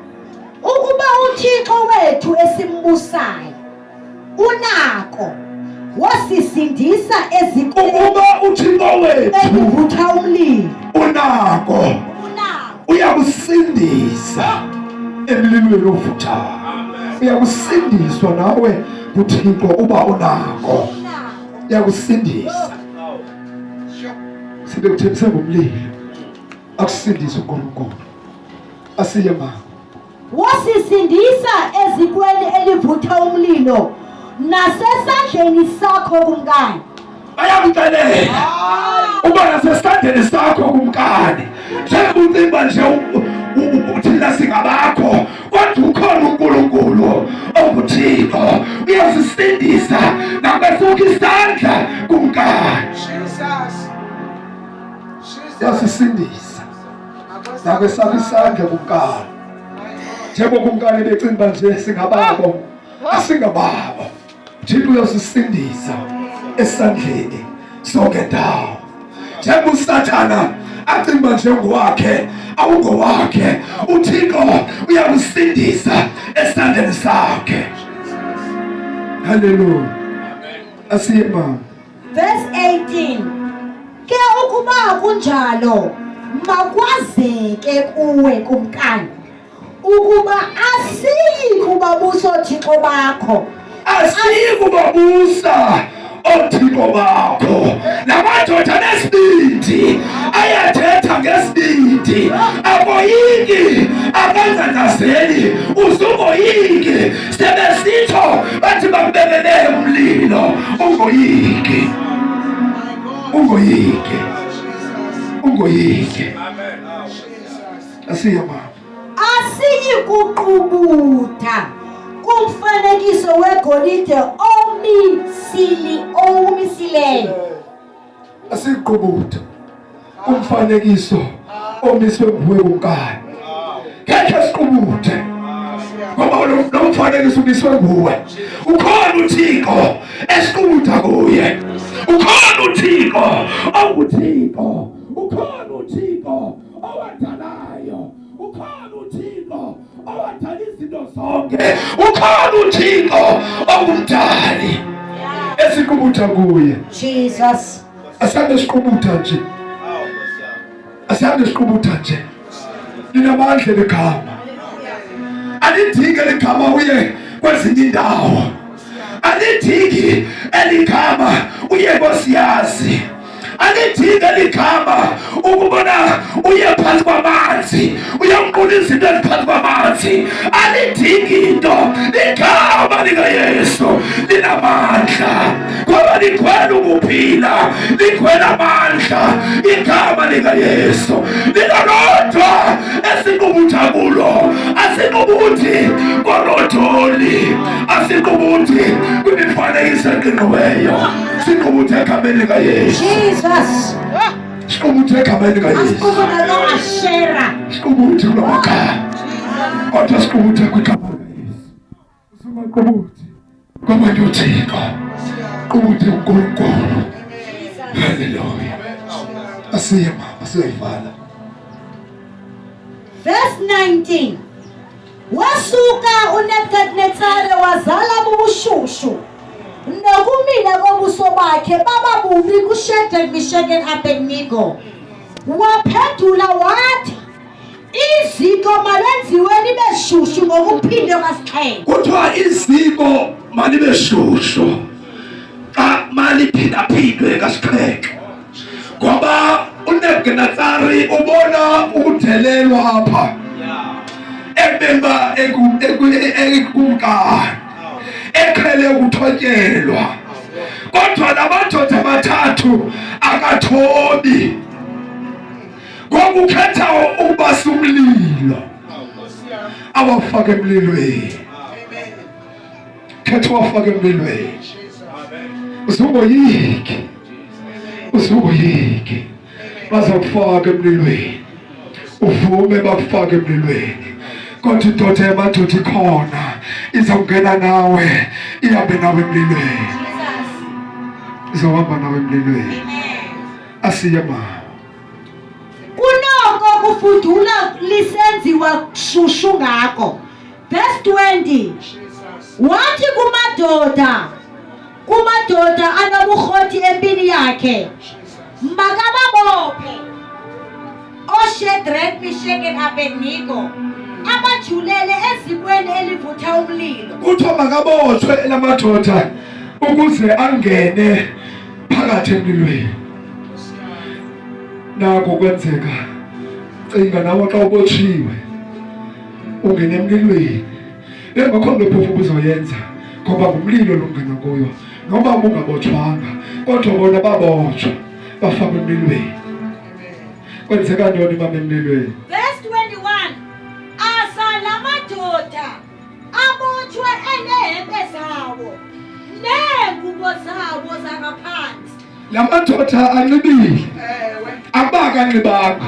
Ukuba uThixo wethu esimbusayo unako wasisindisa ezikweni Ukuba uThixo wethu elivutha umlilo. unako Unako. uyakusindisa emlilweni ovuthayo. Uyakusindiswa nawe kuThixo uba unako. Uyakusindisa. Sibe kuthembise ngomlilo. Akusindise uNkulunkulu. Asiye mama. Wosisindisa ezikweni elivutha umlilo nasesandleni sakho kumkani. Bayamxelela uba nasesandleni sakho kumkani. Njengoba ucimba nje thina singabakho kodwa ukhona uNkulunkulu onguThixo uyasisindisa nakwesukho isandla kumkani. Jesus. Uyasisindisa nakwesakho isandla kumkani. Njengoba kumkani becinga uba nje singababo asingababo. Thixo uyosisindisa esandleni sonke ndawo. Njengoba uSathana acinga uba njengowakhe awungowakhe, uThixo uyakusindisa esandleni sakhe. Haleluya. Asiye mama. Verse 18. Ke ukuba kunjalo makwazeke kuwe kumkani ukuba asiyi kubabusa oothixo bakho. Asiyi kubabusa oothixo bakho. La madoda anesibindi ayathetha ngesibindi, akoyiki, akangcangcazeli, usungoyiki. Sebesitsho bathi bakubekele umlilo, ungoyiki, ungoyiki, ungoyiki. Asiye mama. Asiyi kuqubuda kumfanekiso wegolide omisili owumisileyo. Asiqubuda kumfanekiso omiswe nguwe kumkani. Ngeke siqubude ngoba lo mfanekiso umiswe nguwe. Ukhona uThixo esiqubuda kuye. Ukhona uThixo onguThixo. Ukhona uThixo owadalayo. Ukhona uThixo owadala izinto zonke. Ukhona uThixo ongumdali esiqubutha kuye. Jesus. Asihambe siqubutha nje. Asihambe siqubutha nje. Linamandla ligama. Alidinge ligama uye. kwezinye indawo. Alidingi eligama uye kosiyazi. Alidingi eligama ukubona uye phantsi kwamanzi, uyonqula izinto eziphantsi kwamanzi. Alidingi into, igama likaYesu linamandla, ngoba ligcwele ukuphila, ligcwele amandla. Igama likaYesu lilolodwa esiqubutha kulo, asiqubuthi korodoli, asiqubuthi kwimifanekiso eqingqiweyo, siqubuthe egameni likaYesu. Jesus. Siqubuthe egameni likaYesu. Asiqubuthe lo Ashera. Siqubuthe kulo magama, kodwa siqubuthe kwigama likaYesu. Usungaqubuthi kwabanye uThixo, qubuthe uNkulunkulu. Haleluya. Asiye mama, siyoyivala. Verse 19. Wasuka uNebukadnetsare wazala bubushushu, nokumila kobuso bakhe baba bubi kuShadrach, Meshach and Abednego. Waphendula wathi, iziko malenziwe libe shushu ngokuphindwe kasixhenxe. Kuthiwa iziko malibe shushu xa maliphindaphindwe kasixhenxe, ngoba uNebukadnetsari ubona ukudelelwa apha ekubeni ekukumkani eqhele ukuthotyelwa, kodwa lamadoda amathathu akathobi. Ngoku ukhetha ukubasa umlilo awafake emlilweni. Khetha uwafake emlilweni. Usungoyiki, usungoyiki, bazakufaka emlilweni, uvume bakufake emlilweni, kodwa indoda yamadoda ikhona, izawungena nawe, ihambe nawe emlilweni, izohamba nawe emlilweni. Asiye mama. Kunoko kufudula lisenziwa shushu ngako. Verse 20. Wathi kumadoda anoburhoti empini yakhe, makababophe oShadrach, Meshach and Abednego, abajulele ezikweni elivutha umlilo. Kuthiwa makabotshwe lamadoda ukuze angene phakathi emlilweni. Nako kwenzeka. Cinga nawe xa ubotshiwe ungene emlilweni, engakho nto phofu ubuzoyenza, ngoba ngumlilo longena kuyo, noba ubungabotshwanga, kodwa bona babotshwa bafakwa emlilweni. Kwenzeka ntoni mama emlilweni? Verse 21. Asa lamadoda abotshwe enehempe zawo neengubo zawo zangaphansi. Lamadoda anxibile, abakanxibanga,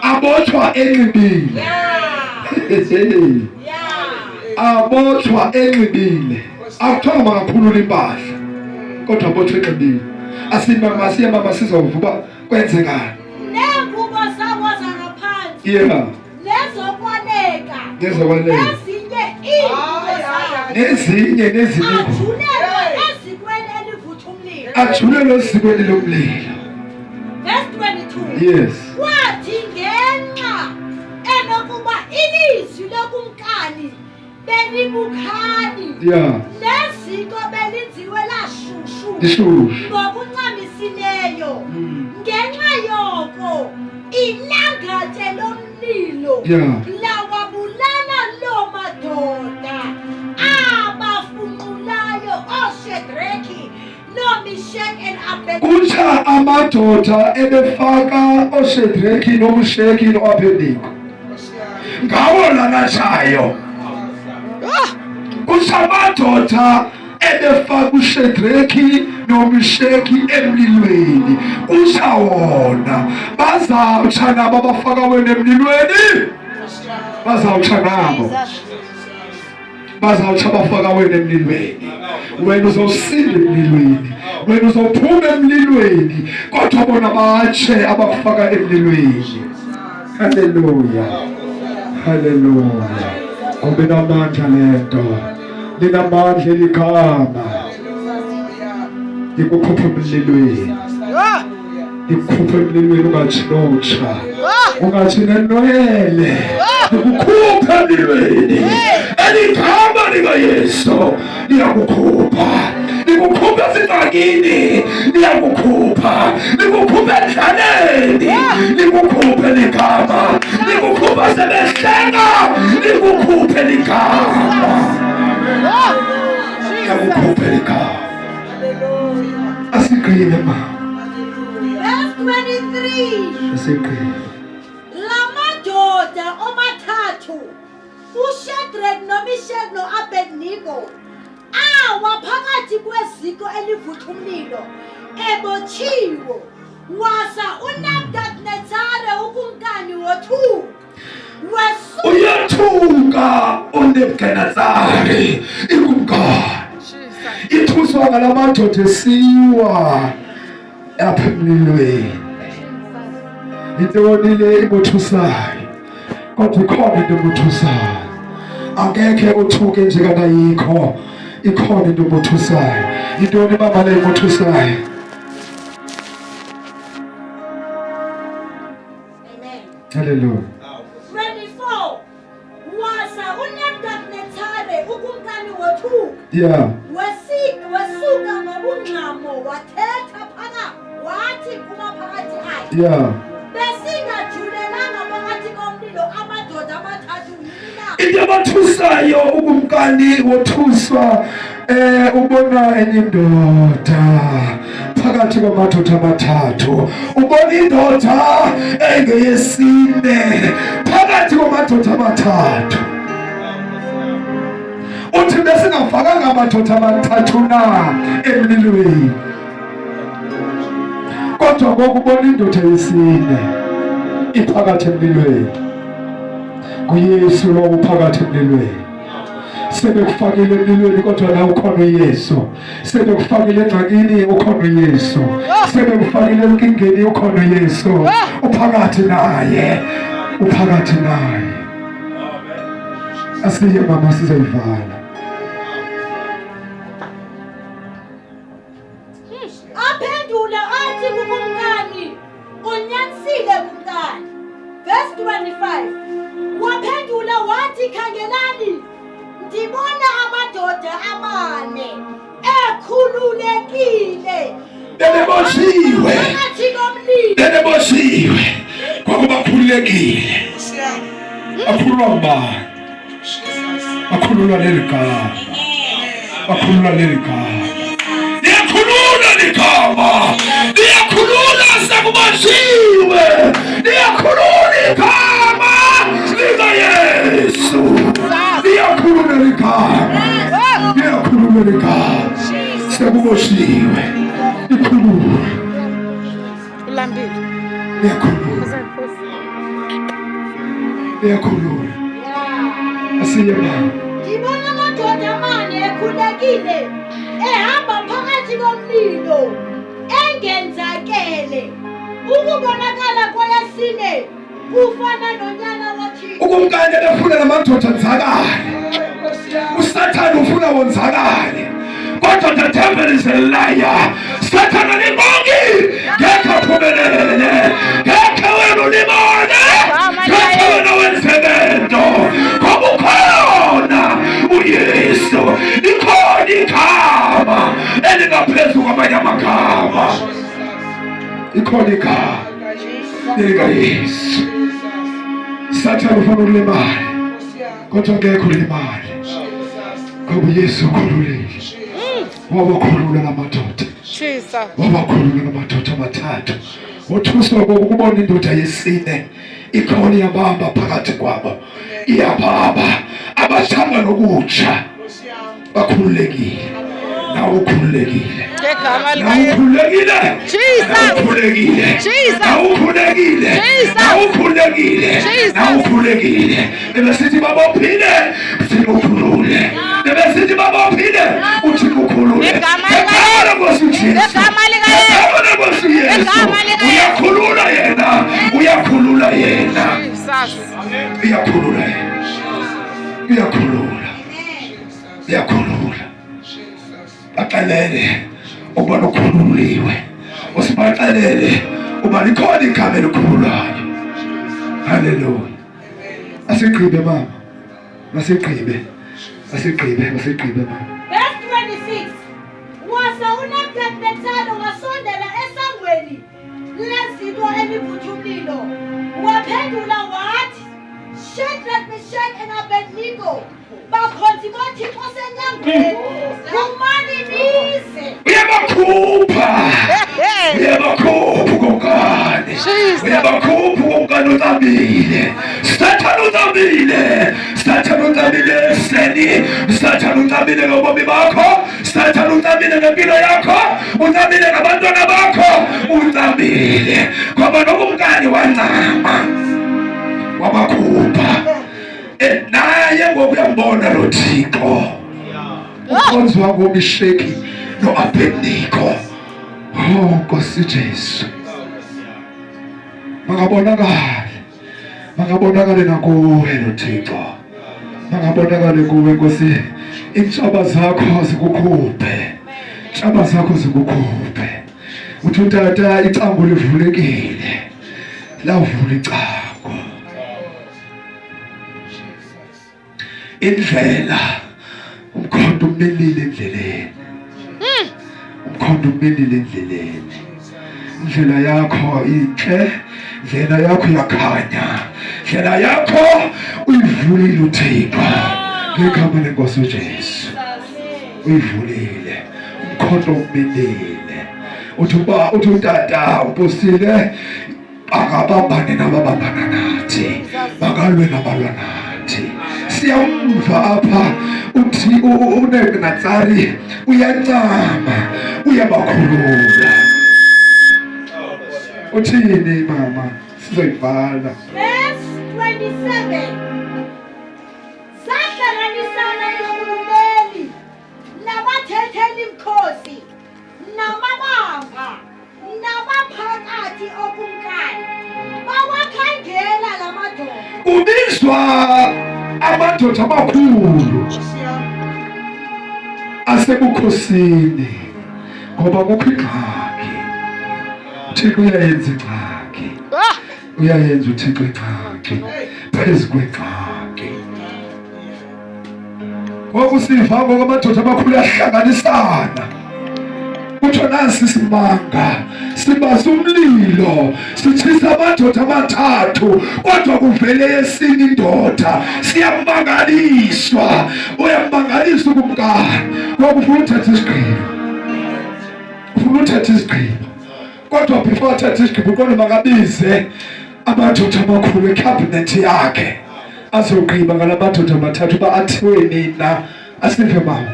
abotshwa enxibile. Abotshwa enxibile. Akuthiwa makakhulula impahla, kodwa abotshwa enxibile. Asimama, siye mama, sizova uba kwenzekani. Neengubo zawo zangaphansi. Nezokwaleka. Nezokwaleka. Nezinye iingubo zawo. Nezinye, nezinye. Ajulelwe ezikweni elivutha umlilo. Ajulelwe ezikweni lomlilo. Verse 22. Yes. Kwathi ngenxa enokuba ilizwi lokumkani belibukhali. Neziko belinziwe lashushu. Lishushu. Ngokuncamisileyo. Ngenxa yoko ilangatye lomlilo lawabulala loo madoda abafunqulayo ooShadraki nooMeshaki and Abednego. Kutsha amadoda ebefaka ooShadraki noMeshaki noAbednego. Ngawo lanatshayo. Kutsha amadoda ebefaka uShadraki noMeshaki emlilweni. Kutsha wona. Bazawutsha nabo abafaka wena emlilweni. Bazawutsha nabo. Bazawutsha abafaka wena emlilweni. Wena uzosinda emlilweni, wena uzophuma emlilweni, kodwa bona batshe abakufaka emlilweni. Haleluya, haleluya. Ngoba inamandla lento, linamandla eligama likukhupha emlilweni, likukhupha emlilweni, ungathi notsha, ungathi nenwele, likukhupha emlilweni eligama. likaYesu liyakukhupha, likukhupha ezingxakini, liyakukhupha, likukhupha endlaleni, likukhuphe ligama, likukhupha sebehleka, likukhuphe ligama, liyakukhuphe ligama. Asigqibe ma. Verse 23. Asigqibe. La madoda omathathu uShadrach noMeshach noAbednego awa phakathi kweziko elivutha umlilo ebotshiwe waza uNebukadnezare ukumkani wothuka wesuka Uyathuka uNebukadnezari ikumkani. Ithuswa ngala madoda esiwa apha emlilweni. Yintoni le imothusayo? Kodwa ikhona into emothusayo. Angekhe uthuke nje kanayikho. Ikhona into emothusayo. Yintoni mama le imothusayo? Amen. Hallelujah. 24 waza uNebukadnezare ukumkani wothuka Yeah. Wesuka ngobungxamo wathetha phaka wathi kumaphakathi akhe. Yeah. Besingajulelanga phakathi komlilo amadoda amathathu yini na? Into abathusayo ukumkani wothuswa ubona enye indoda phakathi kwamadoda amathathu, ubona indoda engeyesine phakathi kwamadoda amathathu. Uthi besingafakanga amadoda amathathu na emlilweni, kodwa ngoku ubona indoda yesine iphakathi emlilweni. NguYesu lowo uphakathi emlilweni. Sebekufakile emlilweni kodwa nawe ukhona uYesu. Sebekufakile engxakini ukhona uYesu. Sebekufakile enkingeni ukhona uYesu. Uphakathi naye, uphakathi naye. Asiye mama, sizoyivala. Aphendule athi kukumkani, unyanisile kumkani. Verse 25. Waphendula wathi, khangelani, ndibona amadoda amane ekhululekile. Bebeboshiwe. Phakathi komlilo. Bebeboshiwe. Kwakubakhululekile. Bakhululwa ngubani? Bakhululwa leli gama. Bakhululwa leli gama. Liyakhulula ligama. Liyakhulula sekuboshiwe. Liyakhulula igama likaYesu. Liyakhulula ligama. Liyakhulula ligama. Sekuboshiwe. Likhulula. Ulambile. Liyakhulula. Liyakhulula. Asiye mama. Ndibona amadoda amane ekhululekile ehamba phakathi komlilo engenzakele. Ukubonakala kweyesine kufana nonyana woThixo. Ukumkani ebefuna lamadoda enzakale. uSathane ufuna wonzakale. Kodwa the devil is a liar. Sathane alibongi ngekhe aphumelele. Ngekhe wena ulibone. Ngekhe wena wenze lento. Ngoba ukhona uYesu. Likhona igama elingaphezu kwamanye amagama. Ikhona igama likaYesu. Sathane ufuna ulimale, kodwa ngekhe ulimale. Ngoba uYesu ukhululile. Wabakhulula lamadoda. Jesus. Wabakhulula lamadoda amathathu. Wothuswa ukubona indoda yesine ikhona iyabamba phakathi kwabo. Iyabamba. Abashanga nokutsha. Bakhululekile. Nawe ukhululekile. Ngegama Nawe likaYesu. ukhululekile. Jesus. Nawe ukhululekile. Jesus. Nawe ukhululekile. Jesus. Nawe ukhululekile. Jesus. Nawe ukhululekile. Bebesithi babophile, uThixo ukhulule. Bebesithi babophile, uThixo ukhulule. Ngegama Ngegama lenkosi uJesu. Ngegama likaYesu. Ngegama lenkosi uYesu. Ngegama likaYesu. Uyakhulula yena. Uyakhulula yena. Jesus. Uyakhulula yena. Uyakhulula. Uyakhulula. Baxelele ukuba ukhululiwe. Usibaxelele uba likhona igama elikhululayo. Hallelujah. Asigqibe mama. Masigqibe. Masigqibe, masigqibe mama. Verse 26 Waza uNebhukadnetsare wasondela esangweni leziko elivutha umlilo, waphendula wathi, Shadrach, Meshach and Abednego, bakhonzi boThixo osenyangweni, phumani nize. Uyabakhupha. Uyabakhupha ukumkani. Uyabakhupha ukumkani uncamile. Sathane uncamile. Sathane uncamile ekuseni. Sathane uncamile ngobomi bakho. Sathane uncamile ngempilo yakho. Uncamile ngabantwana bakho. Uncamile. Ngoba nokumkani wancama. Wabakhupha. Eh, naye ngoku uyambona lo Thixo. Ukhonzi wangoMisheki noAbednego. Oh Nkosi Jesu. Makabonakale. Makabonakale nakuwe lo Thixo. Makabonakale kuwe Nkosi. Iintshaba zakho zikukhuphe. Iintshaba zakho zikukhuphe. Uthi utata icango livulekile. Lavula icango. Indlela umkhonto umelile endleleni. Umkhonto umelile endleleni. Indlela yakho inhle, indlela yakho iyakhanya. Indlela yakho uyivulile uThixo. Ngegama lenkosi uJesu. Uyivulile. Umkhonto umelile. Uthi uba uthi utata upostile akabambane nababambana nathi bakalwe nabalwa nathi siyamva apha uthi uNebukadnetsari uyancama uyabakhulula uthini mama sizoyivala Verse 27 Zahlanganisana irhulumeli nabathetheli mkhosi namabamba nabaphakathi okumkani bawakhangela la madoda. Kubizwa amadoda amakhulu asebukhosini ngoba kukho ingxaki. uThixo uyayenza ingxaki. Ah! Uyayenza uThixo ingxaki phezu kwengxaki. Ngoku siva ngoku amadoda amakhulu ahlanganisana. Kuthiwa nasi isimanga sibasa umlilo sitshisa amadoda amathathu kodwa kuvele yesinye indoda siyamangaliswa uyamangalisa ukumkani ngoku ufuna uthatha isigqibo ufuna uthatha isigqibo kodwa before athathe isigqibo uqonde makabize amadoda amakhulu ekhabhinethi yakhe azogqiba ngala madoda amathathu uba athiwe nina asive mama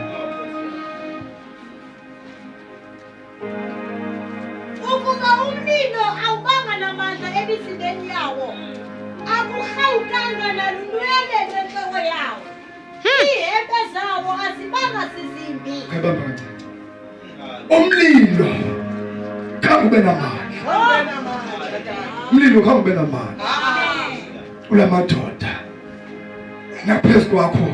Ukuba umlilo awubanga namandla emizimbeni yawo, akurhawukanga nalunwele lwentloko yawo. Iihempe zawo azibanga zizimbi. Khayibamba kancinci. Umlilo khange ube namandla. Umlilo khange ube namandla. Kula madoda. Naphezu kwakho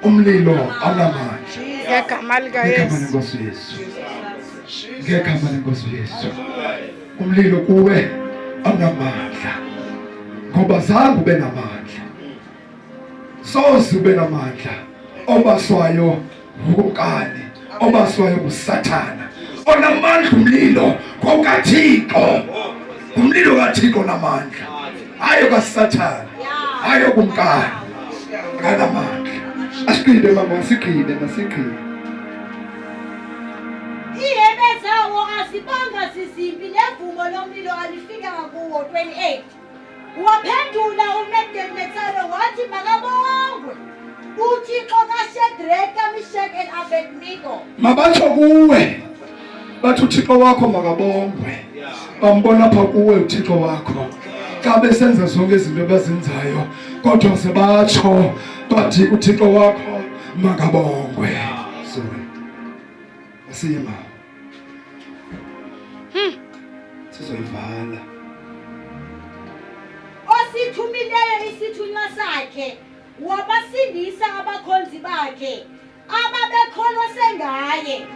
umlilo awunamandla. Ngegama Ngegama likaYesu. lenkosi Yesu. Ngegama lenkosi Yesu. Umlilo kuwe awunamandla. Ngoba zange ube namandla. Soze ube namandla obaswayo ngukumkani obaswayo ngusathana onamandla umlilo ngokaThixo ngumlilo kaThixo onamandla hayi okasathana hayi okumkani akanamandla asigqibe mama asigqibe masigqibe Iihempe zawo azibanga zizimbi nevumo lomlilo alifikanga kuwo. 28 Waphendula uNebhukadnetsare wathi makabongwe uThixo kaShadraka, Meshaki and Abednego. Mabatsho kuwe bathi uThixo wakho makabongwe. Bambona apha kuwe uThixo wakho. Xa besenza zonke izinto abazenzayo kodwa sebatsho bathi uThixo wakho makabongwe. Sorry. Asiye mama. Sizoyivala. Osithumileyo isithunywa sakhe wabasindisa abakhonzi bakhe ababekholose ngaye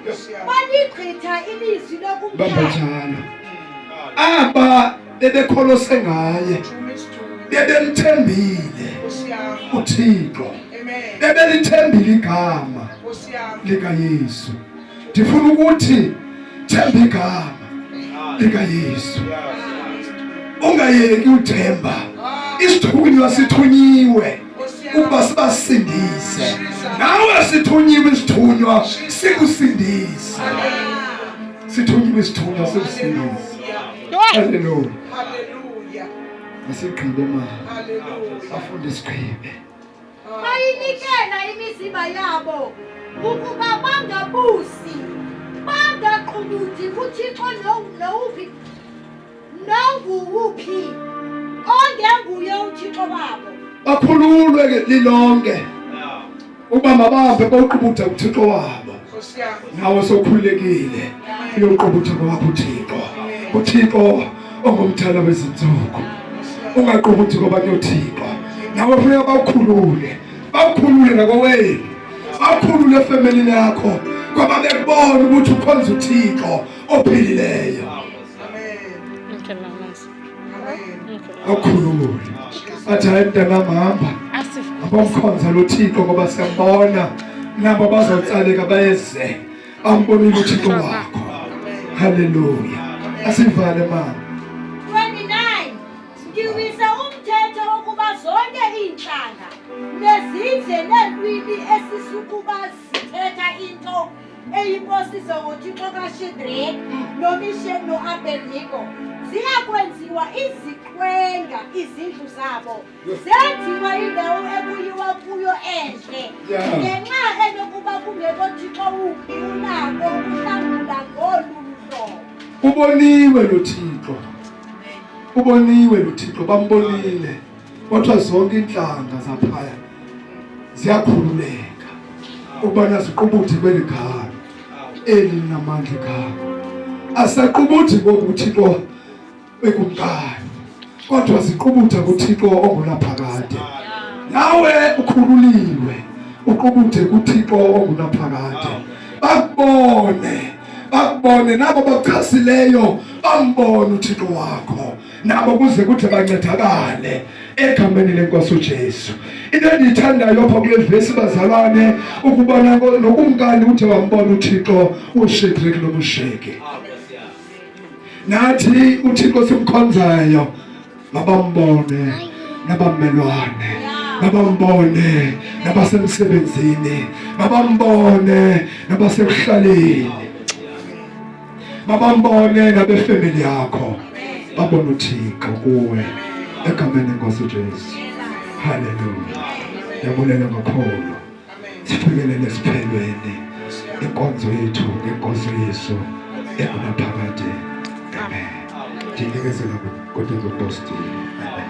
baligqitha ilizwi Bamba lokumkani. njalo. Aba bebekholose ngaye bebemthembile uThixo. Bebelithembile igama likaYesu. Ndifuna ukuthi themba igama likaYesu. Ungayeki uthemba. Isithunywa sithunyiwe ukuba sibasindise. Nawe sithunyiwe isithunywa sikusindise. Sithunyiwe isithunywa sikusindise. Haleluya. Haleluya. Masigqibe ma. Haleluya. Afunde sigqibe. Bayinikela imizimba yabo ukuba bangabusi, bangaqubudi kuThixo nowuphi nonguwuphi ongenguye uThixo wabo. Bakhululwe ke lilonke ukuba mabahambe boqubuda kuThixo wabo. Nawe sokhululekile uyoqubuda kwakho uThixo. UThixo ongumdala wezintsuku. Ungaqubudi kwabanye othixo. Nawe funeka bawukhulule. Bawukhulule nakowenu. Bawukhulule efemelini yakho. Ngoba bekubona ukuthi ukhonza uThixo ophilileyo. Awukhulule. Athi hayi mntanam hamba. Abamkhonza lo Thixo ngoba siyambona nabo bazotsaleka bayeze. Ambonile uThixo wakho. Haleluya. Asivale mama. 29 Ndiwisa umthetho wokuba zonke iintlanga nezizwe neelwimi esisukuba zithetha into eyimposiso ngoThixo kaShedreki noMisheki noAbednego ziya kwenziwa iziqwenga izindlu zabo zenziwa indawo ekuyiwa kuyo endle ngenxa enokuba kungekho Thixo wumbi unako ukuhlangula ngolu hlobo. Uboniwe lo Thixo. Uboniwe lo Thixo, bambonile. Kwathiwa zonke iintlanga zaphaya ziyakhululeka ukubana ziqubude kweli gama eli linamandla igama. Asaqubudi ngoku uThixo wekumkani, kodwa ziqubuda kuThixo ongunaphakade. Nawe ukhululiwe uqubude kuThixo ongunaphakade. Bakubone, bakubone nabo bakuchasileyo, bambone uThixo wakho nabo kuze kuthi bancedakale egameni lenkosi uJesu. Into endiyithandayo apha kule vesi bazalwane, ukubona nokumkani uthe wambona uThixo uShedraki noMisheki. Nathi uThixo simkhonzayo mabambone nabamelwane, mabambone nabasemsebenzini, mabambone nabasekuhlaleni, mabambone nabefemeli yakho, babone uThixo kuwe egameni lenkosi uJesu. Haleluya. Ndiyabulela kakhulu. Sifikelele esiphelweni inkonzo yethu ngenkosi Yesu engunaphakade. Amen. Ndinikezela kuTata Apostile. Amen.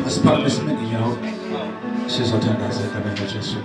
Asiphakamise iminyawo sizothandaza egameni laJesu.